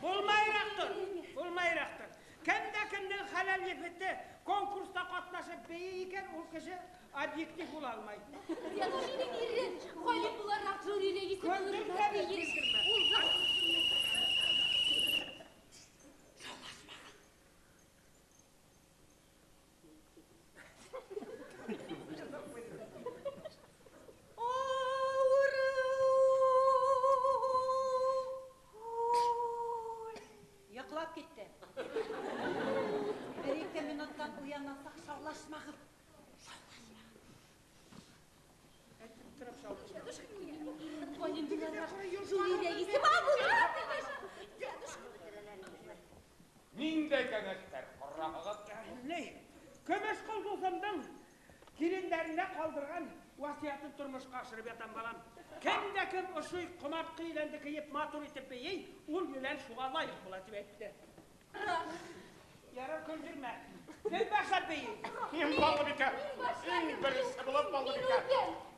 Булмайыраҡ тор, булмайыраҡ тор. Кем дә кемдең хәләл ефете конкурста ҡатнашып бейей икән, ул кеше объектив була алмай.
Минең ирем ғалим булараҡ жюри рәйесе булырға тейеш. Ул
Йоҡлап китте. Бер-ике минуттан уянасаҡ, шаулашмағыҙ.
Ғалим булараҡ жюри рәйесе булырға тейеш. Дедушка.
Ниндәй кәңәштәр ҡораһығыҙ?
Ни, көмөш ҡол дуҫымдың килендәренә ҡалдырған васыятын тормошҡа ашырып ятам, балам. Кем дә кем ошо ҡомартҡы еләнде кейеп матур итеп бейей, ул елән шуға лайыҡ була тип әйтте. Ярар, көлдөрмә. Кем башлап бейей?
Мин Баллыбикә. Иң беренсе булып Баллыбикә.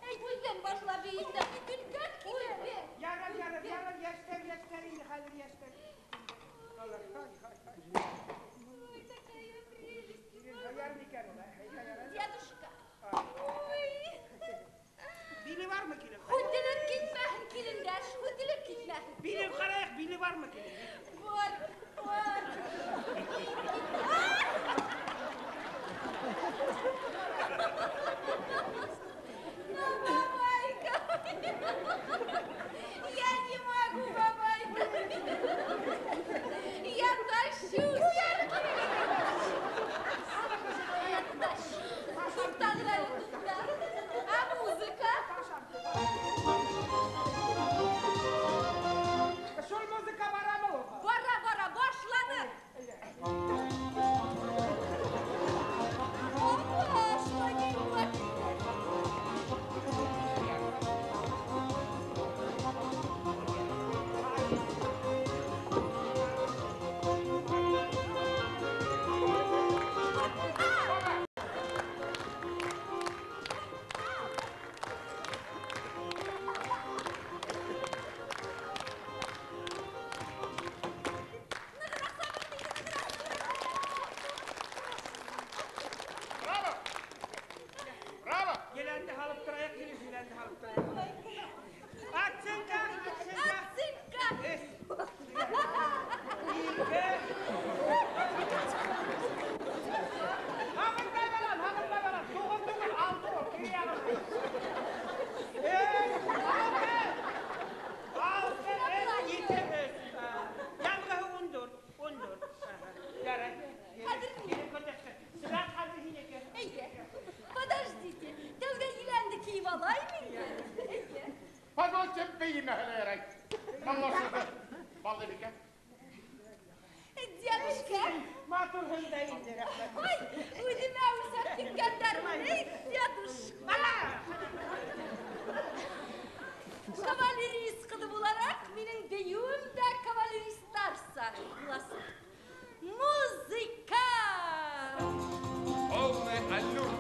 Үҙем башлап бейейем дә, өлкән килен.
Ярар, ярар, ярар, йәштәр, йәштәр инде хәҙер йәштәр. Ай, ай, ай.
Ой, такая прелесть.
Ярар микән ул?
Дедушка. Ой.
Биле бармы килен?
Һүтелеп китмәһен килендәш, һүтелеп китмәһен.
Билен ҡарайыҡ, биле бармы килен?
Бар, бар. Ну, бабайка. Я не могу, бабайка. Я тащусь. Я тащусь. Туҡтағыҙ әле, туҡта. А музыка?
Шул музыка барамы ул?
Бар.
Позвольте бейемәһе лә ярай. Аңлашылды. Баллыбикә.
Дедушка.
Матурһың да инде, рәхмәт.
Ой, үҙемә үҫеп киткәндәр. Эй, дедушка. Кавалерист ҡыҙы булараҡ, минең бейеүем дә кавалеристарса буласаҡ. Музыка!
Полный аллюр.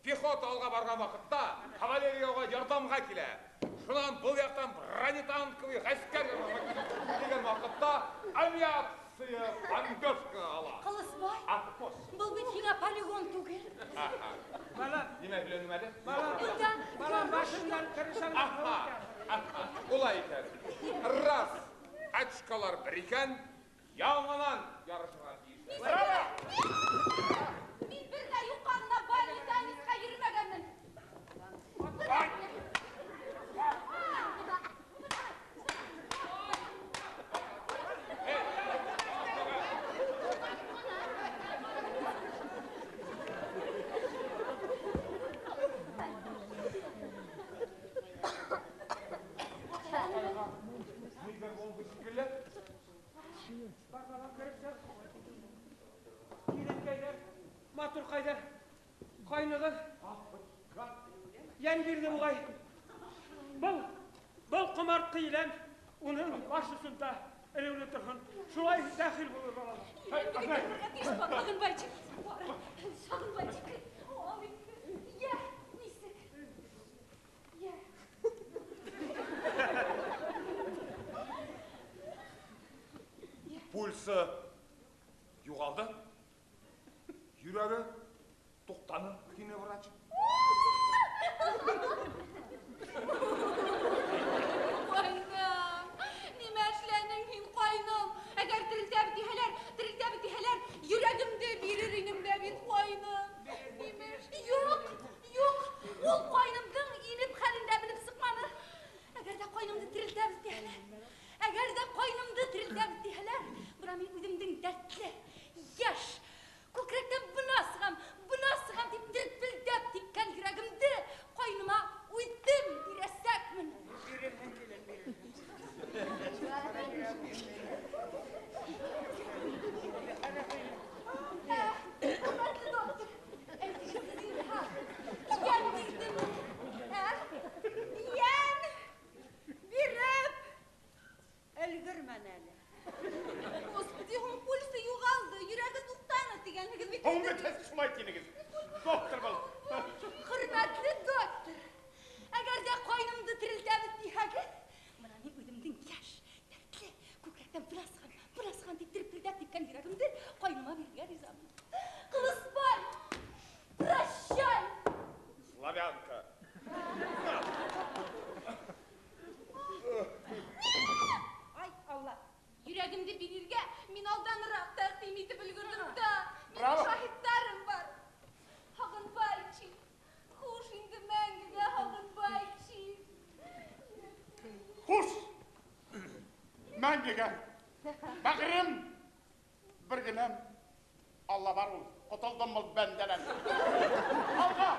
Пехота алға барған ваҡытта кавалерияға ярҙамға килә. Шунан был яҡтан бронетанковый ғәскәр килгән ваҡытта авиация бомбежка ала.
Ҡылысбай, был бит һиңә полигон түгел.
Балам.
Нимә һөйләнем әле?
Балам, балам, башыңдан керешәң.
Улай икән. Раз, очкалар бер икән, яңынан ярышырға тейешләр.
Браво!
Мин бер ҙә юҡҡа ғына бальный танцҡа йөрөмәгәнмен.
Матурҡайҙар, ҡайнығыҙ йән бирҙе буғай. Был ҡомартҡы елән уның баш осонда элеүле торһон. Шулай дәхил булыр балам.
Шағынбайчик, Шағынбайчик, йә, нисек? Йә.
Пульсы юғалды. Йөрәге туҡтаны, тине врач.
Ҡайным, нимә эшләнең һин, ҡайным? Әгәр терелтәбеҙ тиһәләр, терелтәбеҙ тиһәләр, йөрәгемде бирер инем дә бит, ҡайным. Нимә? Юҡ, юҡ, ул ҡайнымдың инеп хәлен дә белеп сыҡманы. Әгәр ҙә ҡайнымды терелтәбеҙ тиһәләр, әгәр ҙә ҡайнымды терелтәбеҙ тиһәләр, бына мин үҙемдең дәртле, йәш, күкрәктән бына сығам, бына сығам тип дерпелдәп типкән йөрәгемде ҡайныма үҙем бирәсәкмен.
Бирерһең, килен, бирерһең.
Хөрмәтле доктор, әйтегеҙ зинһар, йән бирҙеме?
Йән биреп өлгөрмәне әле.
Господи, һуң пульсы юғалды, йөрәге туҡтаны тигәнһегеҙ бит.
Һуң бит һеҙ шулай тинегеҙ. Доктор был.
Хөрмәтле доктор, әгәр ҙә ҡайнымды терелтәбеҙ тиһәгеҙ, бына мин үҙемдең йәш, дәртле, күкрәктән бына сығам, бына сығам тип терпелдәп типкән йөрәгемде ҡайныма бирергә ризамын. Ҡылысбай, прощай!
Славянка.
Йөрәгемде бирергә мин алданрак тәкъдим итеп өлгердем дә. Минем шаһитларым бар. Һағынбайчик. Хуш инде мәңгегә, Һағынбайчик.
Хуш! Мәңгегә. Бәгърем, бер генәм. Алла бар ул. Котолдом ул бәндәдән. Алға!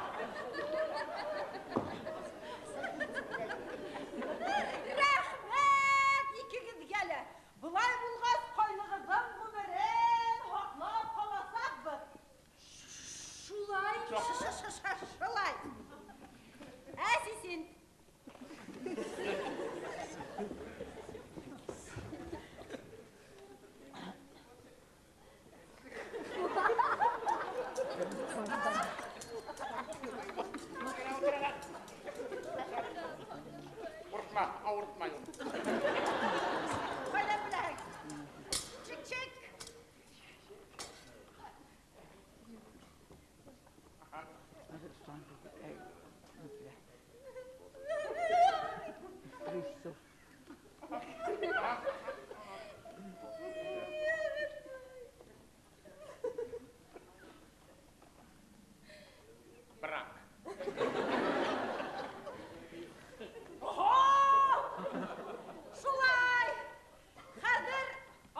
Рәхмәт икегеҙгә лә. Былай булғас, ҡайнығыҙҙың ғүмерен һаҡлап ҡаласаҡбыҙ.
Шулай.
Шулай. Ә сисен.
Ҡурҡма, ауыртмай ул.
Ҡайҙан беләһең? Чик-чик.
Брак.
Ого! Шулай! Хәҙер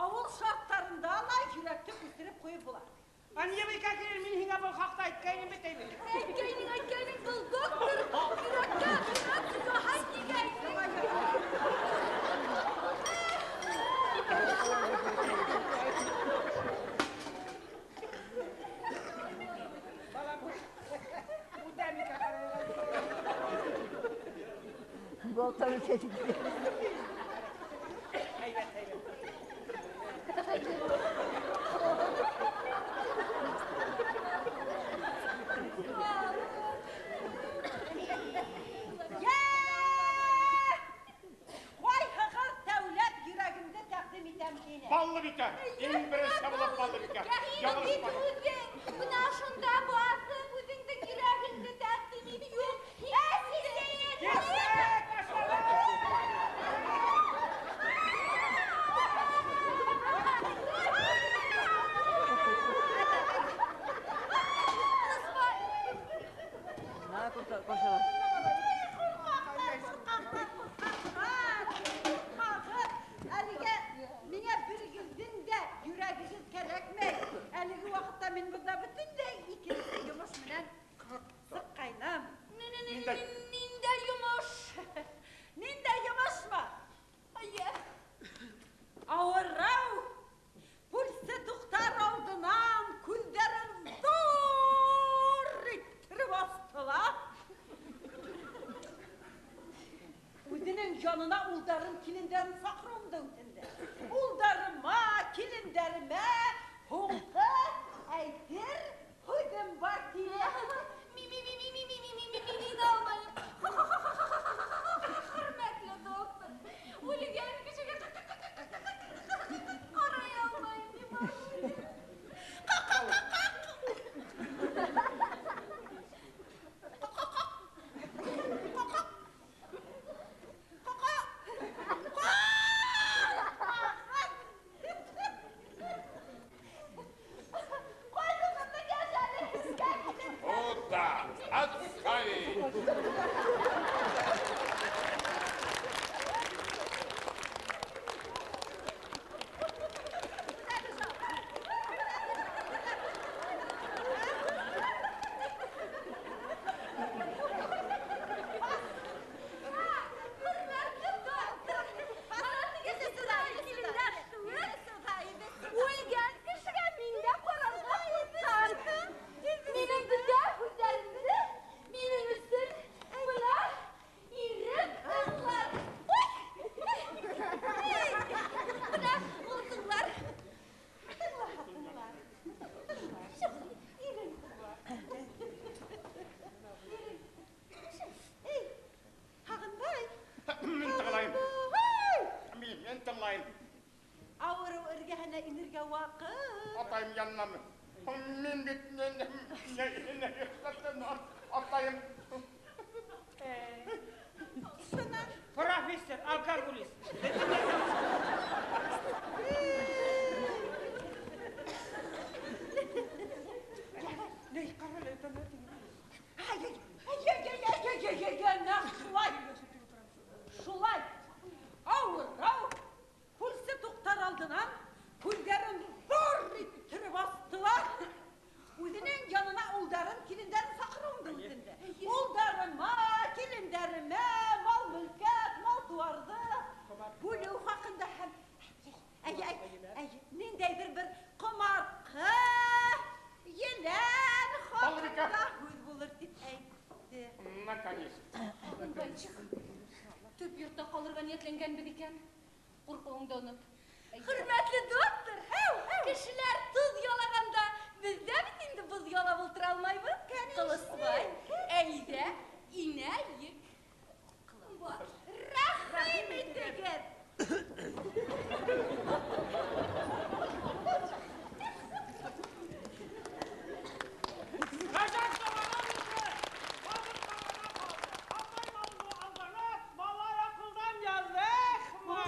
ауыл шарттарында ла йөрәкте үҫтереп ҡуйып була.
Аньебикә килен, мин һиңә был хаҡта әйткәйнем бит инде.
Әйткәйнең, әйткәйнең, был доктор йөрәккә операция яһай тигәйнең.
Балам, үтә микән ҡарайға?
Болтаны çekti.
Һәйбәт, һәйбәт.
Йә! Ҡайһығыҙ тәүләп йөрәгемде тәҡдим итәм тине.
Баллыбикә, иң беренсе булып Баллыбикә. Яңылышма.
Үҙең, бына шунда баҫып, үҙеңдең йөрәгеңде тәҡдим ит. Юҡ,
Ә сисен!
Киттек, башлабыҙ!
Ҡурҡаҡтар, ҡурҡаҡтар, ҡурҡаҡтар, ҡурҡағыҙ. Әлегә миңә берегеҙҙең дә йөрәгегеҙ кәрәкмәй. Әлеге ваҡытта мин бында бөтөнләй икенсе йомош менән сыҡҡайным.
Ниндәй?
Ниндәй йомош?
Ниндәй йомошмо?
Эйе.
Ауырыу пульсы туҡтар алдынан күҙҙәрен ҙур иттереп асты ла. Үҙенең янына улдарын, килендәрен саҡырыуымды үтенде. Улдарыма, килендәремә һуңғы әйтер һүҙем бар тине.
Мин алмайым. Хөрмәтле доктор, үлгән кешегә ҡарай алмайым, не могу.
Ҡайҙығыҙҙы йәшәне һеҙгә килендәр.
Куда? Отставить!
Хөрмәтле доктор, үлгән кешегә мин дә ҡарарға ҡурҡам. Минең бөтә һүҙҙәремде минең өсөн бына ирем тыңлар. Ой! Бына ул тыңлар.
Тыңла, тыңла. Тыңла. Ирең тыңла. Ирең. Эй, Һағынбай.
Мин тыңлайым.
Һағынбай.
Мин тыңлайым.
Ауырыу эргәһенә инергә ваҡыт.
Атайым янынамы? Мин бит атайым.
Шунан
Профессор, алкоголист.
Эй,
ниятләнгәнбеҙ икән. Ҡурҡыуыңды онот. Хөрмәтле доктор, кешеләр тоҙ ялағанда, беҙ ҙә бит инде боҙ ялап ултыра алмайбыҙ. Ҡылысбай, әйҙә, инәйек.
Рәхим итегеҙ!
Ғәжәп замана булды! Һабын бағана ҡалды, атай малды алданып, малай аҡылдан яҙҙы, эхма!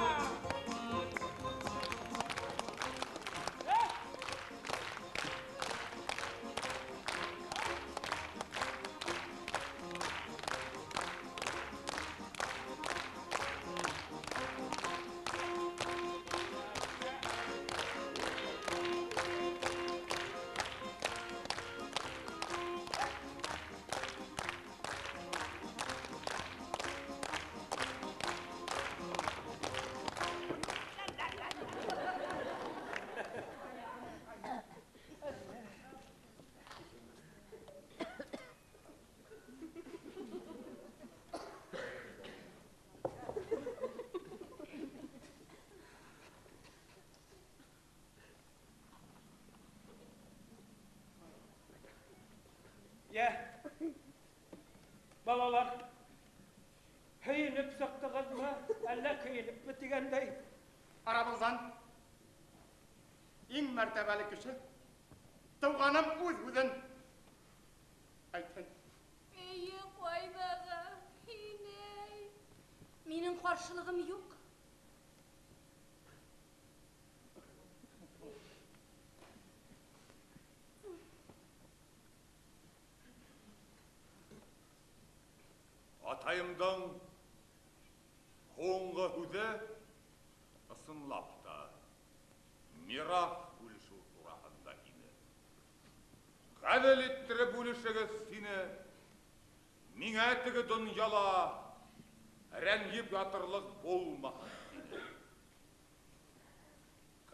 Йә, балалар, һөйөнөп сыҡтығыҙмы, әллә көйөнөпмө тигәндәй?
Арабыҙҙан иң мәртәбәле кеше, тыуғаным үҙ һүҙен әйтһен.
Эйе, ҡайҙаға, инәй. Минең ҡаршылығым юҡ.
Атайымдың һуңғы һүҙе ысынлап та мираҫ бүлешеү тураһында ине. Ғәҙел иттереп бүлешегеҙ һине, миңә теге донъяла рәнйеп ятырлыҡ булмаһын тине.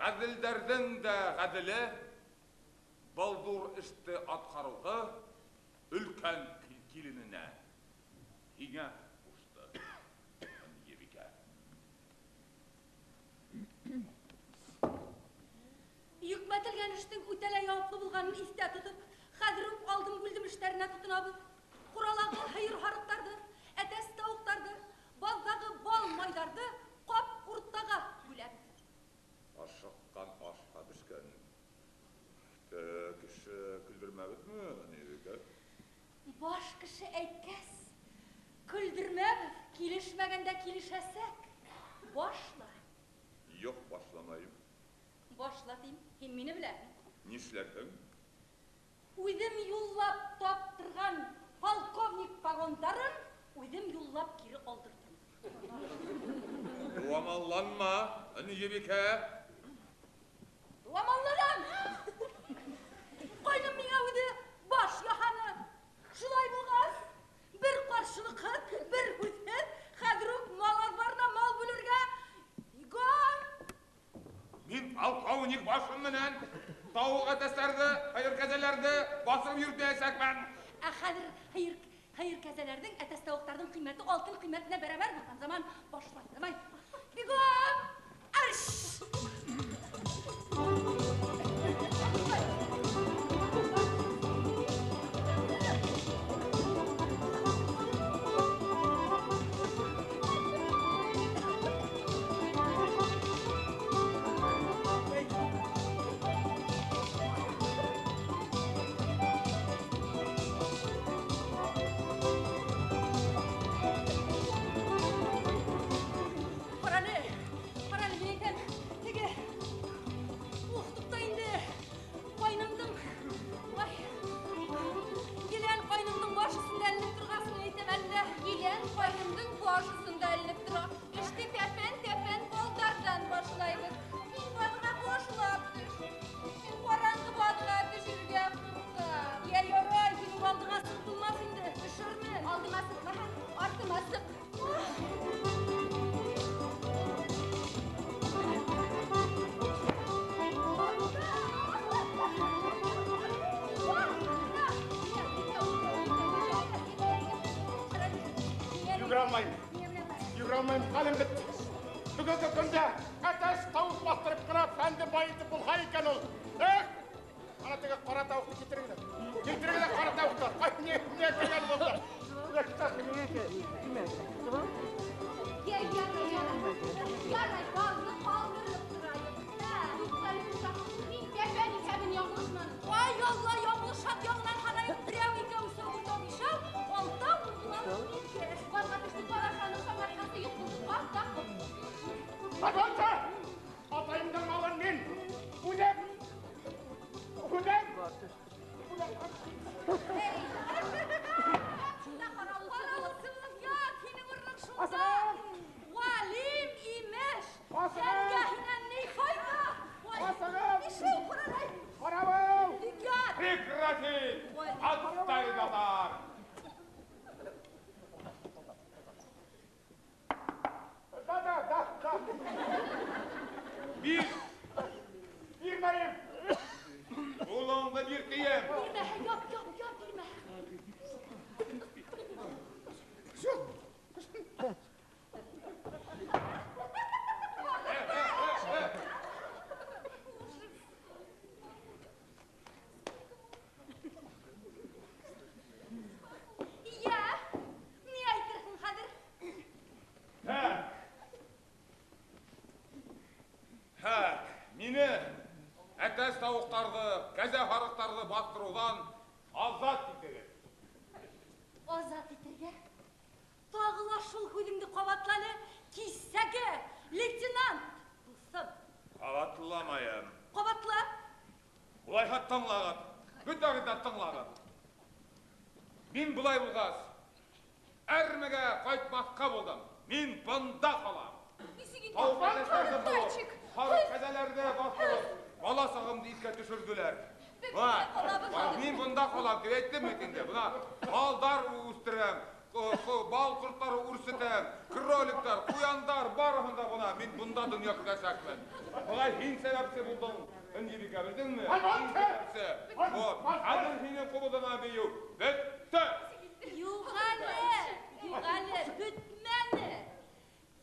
Ғәҙелдәрҙең дә ғәҙеле был ҙур эште атҡарыуҙы өлкән килененә һиңә ҡушты, Ынйыбикә.
Йөкмәтелгән эштең үтә лә яуаплы булғанын иҫтә тотоп, хәҙер үк алдым бүлдем эштәренә тотонабыҙ. Ҡуралағы һыйыр-һарыҡтарҙы, әтәс тауыҡтарҙы, баҙҙағы бал майҙарҙы ҡап уртаға бүләбеҙ.
Ашыҡҡан ашҡа бешкән. Кеше көлдөрмәбеҙме, Ынйыбикә?
Баш кеше әйткәс, көлдөрмәбеҙ, килешмәгәндә килешәсәк. Башла.
Юҡ, башламайым.
Башла тим, һин мине беләһең.
Нишләрһең?
Үҙем юллап таптырған полковник погондарын үҙем юллап кире алдырҙым.
Дуамалланма, Ынйыбикә.
Дуамалланам! Ҡайным миңә үҙе баш яһаны. Шулай булғас, бер ҡаршылыҡһыҙ, бер һүҙһеҙ, хәҙер үк мал аҙбарына мал бүлергә бигом!
Мин полковник башым менән тауыҡ әтәстәрҙе, һыйыр кәзәләрҙе баҫырып йөрөтәсәкмен.
Ә хәҙер һыйыр кәзәләрҙең, әтәс тауыҡтарҙың ҡиммәте алтын ҡиммәтенә бәрәбәр булған заман башлай. Давай. Бигом! Аш!
Йүгерә алмайым. Йүгерә алмайым, хәлем бөттө. Бөгөнгө көндә әтәс тауыҡ баҫтырып ҡына фәнде байытып булһа икән ул. Эх! Ана теге ҡара тауыҡты килтерегеҙ. Килтерегеҙ ҡара тауыҡты. Ай, ни кергән булды.
Ярай, балны ҡалдырып торайыҡ. Туҡтале, туҡта. Мин кәбән иҫәбен яңылышманым.
Ай, Алла, яңылышһаҡ яңынан һанайыҡ. Берәү, икәү, өсәү, дүртәү, бишәү, алтау, уныке.
Баҙға төштө ҡарашаның шаңартҡасы юҡ булды. Ҡарт та ҡоп.
Позвольте! Атайымдың малын мин үҙем! Үҙем!
Шунда ҡарауылсыбыҙ, ят, һинең урының шунда. Ғалим имеш. Фәнгә һинән ни файҙа? Нишләй ҡаралай?
Ҡарауыл!
Ят!
Прекратить! Отставить, татар!
Да, да, да, да.
Bir!
Бирмәйем!
Ҡулыңды бир тием!
Бирмә, яп, яп, яп, бирмә.
Йә, ни әйтерһең хәҙер?
Һә, мине әтәс тауыҡтарҙы, кәзә һарыҡтарҙы баҫтырыуҙан азат итегеҙ.
Азат итергә? Тағы ла шул һүҙеңде ҡабатла әле, кисәге лейтенант дуҫым.
Ҡабатламайым.
Ҡабатла.
Улайһа тыңлағыҙ, бөтәгеҙ ҙә тыңлағыҙ. Мин былай булғас, әрмегә ҡайтмаҫҡа булдым. Мин бында ҡалам. Тауыҡ әтәстәрҙе бороп, һарыҡ кәзәләрҙе баҫтырып, бала сағымды иҫкә төшөрҙөләр. Мин бында ҡалам тип әйттем бит инде. Бына малдар үҫтерәм, бал ҡорттары үрсетәм, кроликтар, ҡуяндар, барыһын да бына мин бында донъя көтәсәкмен. Былай һин сәбәпсе булдың, Ынйыбикә, белдеңме? Һин сәбәпсе. Вот, хәҙер һинең ҡубыҙыңа бейеү бөттө.
Юҡ әле, юҡ әле, бөтмәне.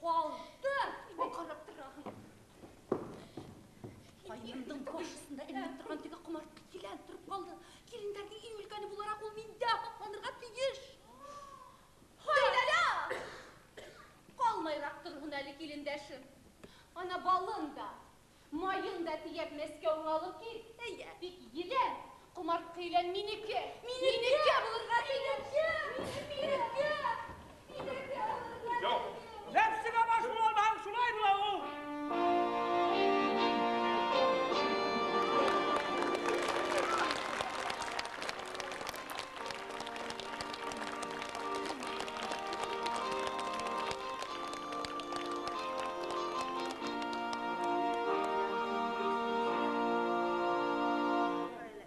Ҡалды. Ҡарап тораһың. Ҡайнымдың башысында эленеп торған теге ҡомартҡы елән тороп ҡалды. Килендәрҙең иң өлкәне булараҡ ул миндә һаҡланырға тейеш.
Һай-ла-ла! Ҡалмайыраҡ торһон әле килендәшем. Ана балын да, майын да тейәп Мәскәүгә алып кил.
Эйе.
Тик елән, ҡомартҡы елән минеке.
Минеке булырға тейеш. Минеке. Минеке булырға
Юҡ.
Нәфсеңә баш була алмаһаң, шулай була ул.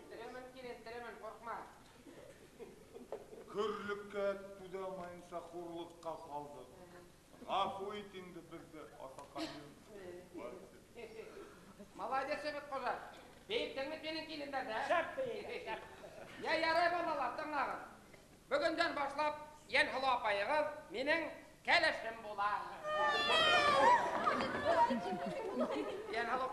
Теремен, килен, теремен, ҡурҡма.
Көрлөккә түҙә алмайынса хурлыҡҡа ҡалдыҡ. Ғәфү ит инде беҙҙе, атаҡайым.
Молодец, бит ҡожа. Бейеттең бит минең килендәрҙе, ә?
Шәп бейегән, шәп.
Йә, ярай, балалар, тыңлағыҙ. Бөгөндән башлап Йәнһылыу апайығыҙ минең кәләшем була. Йәнһылыу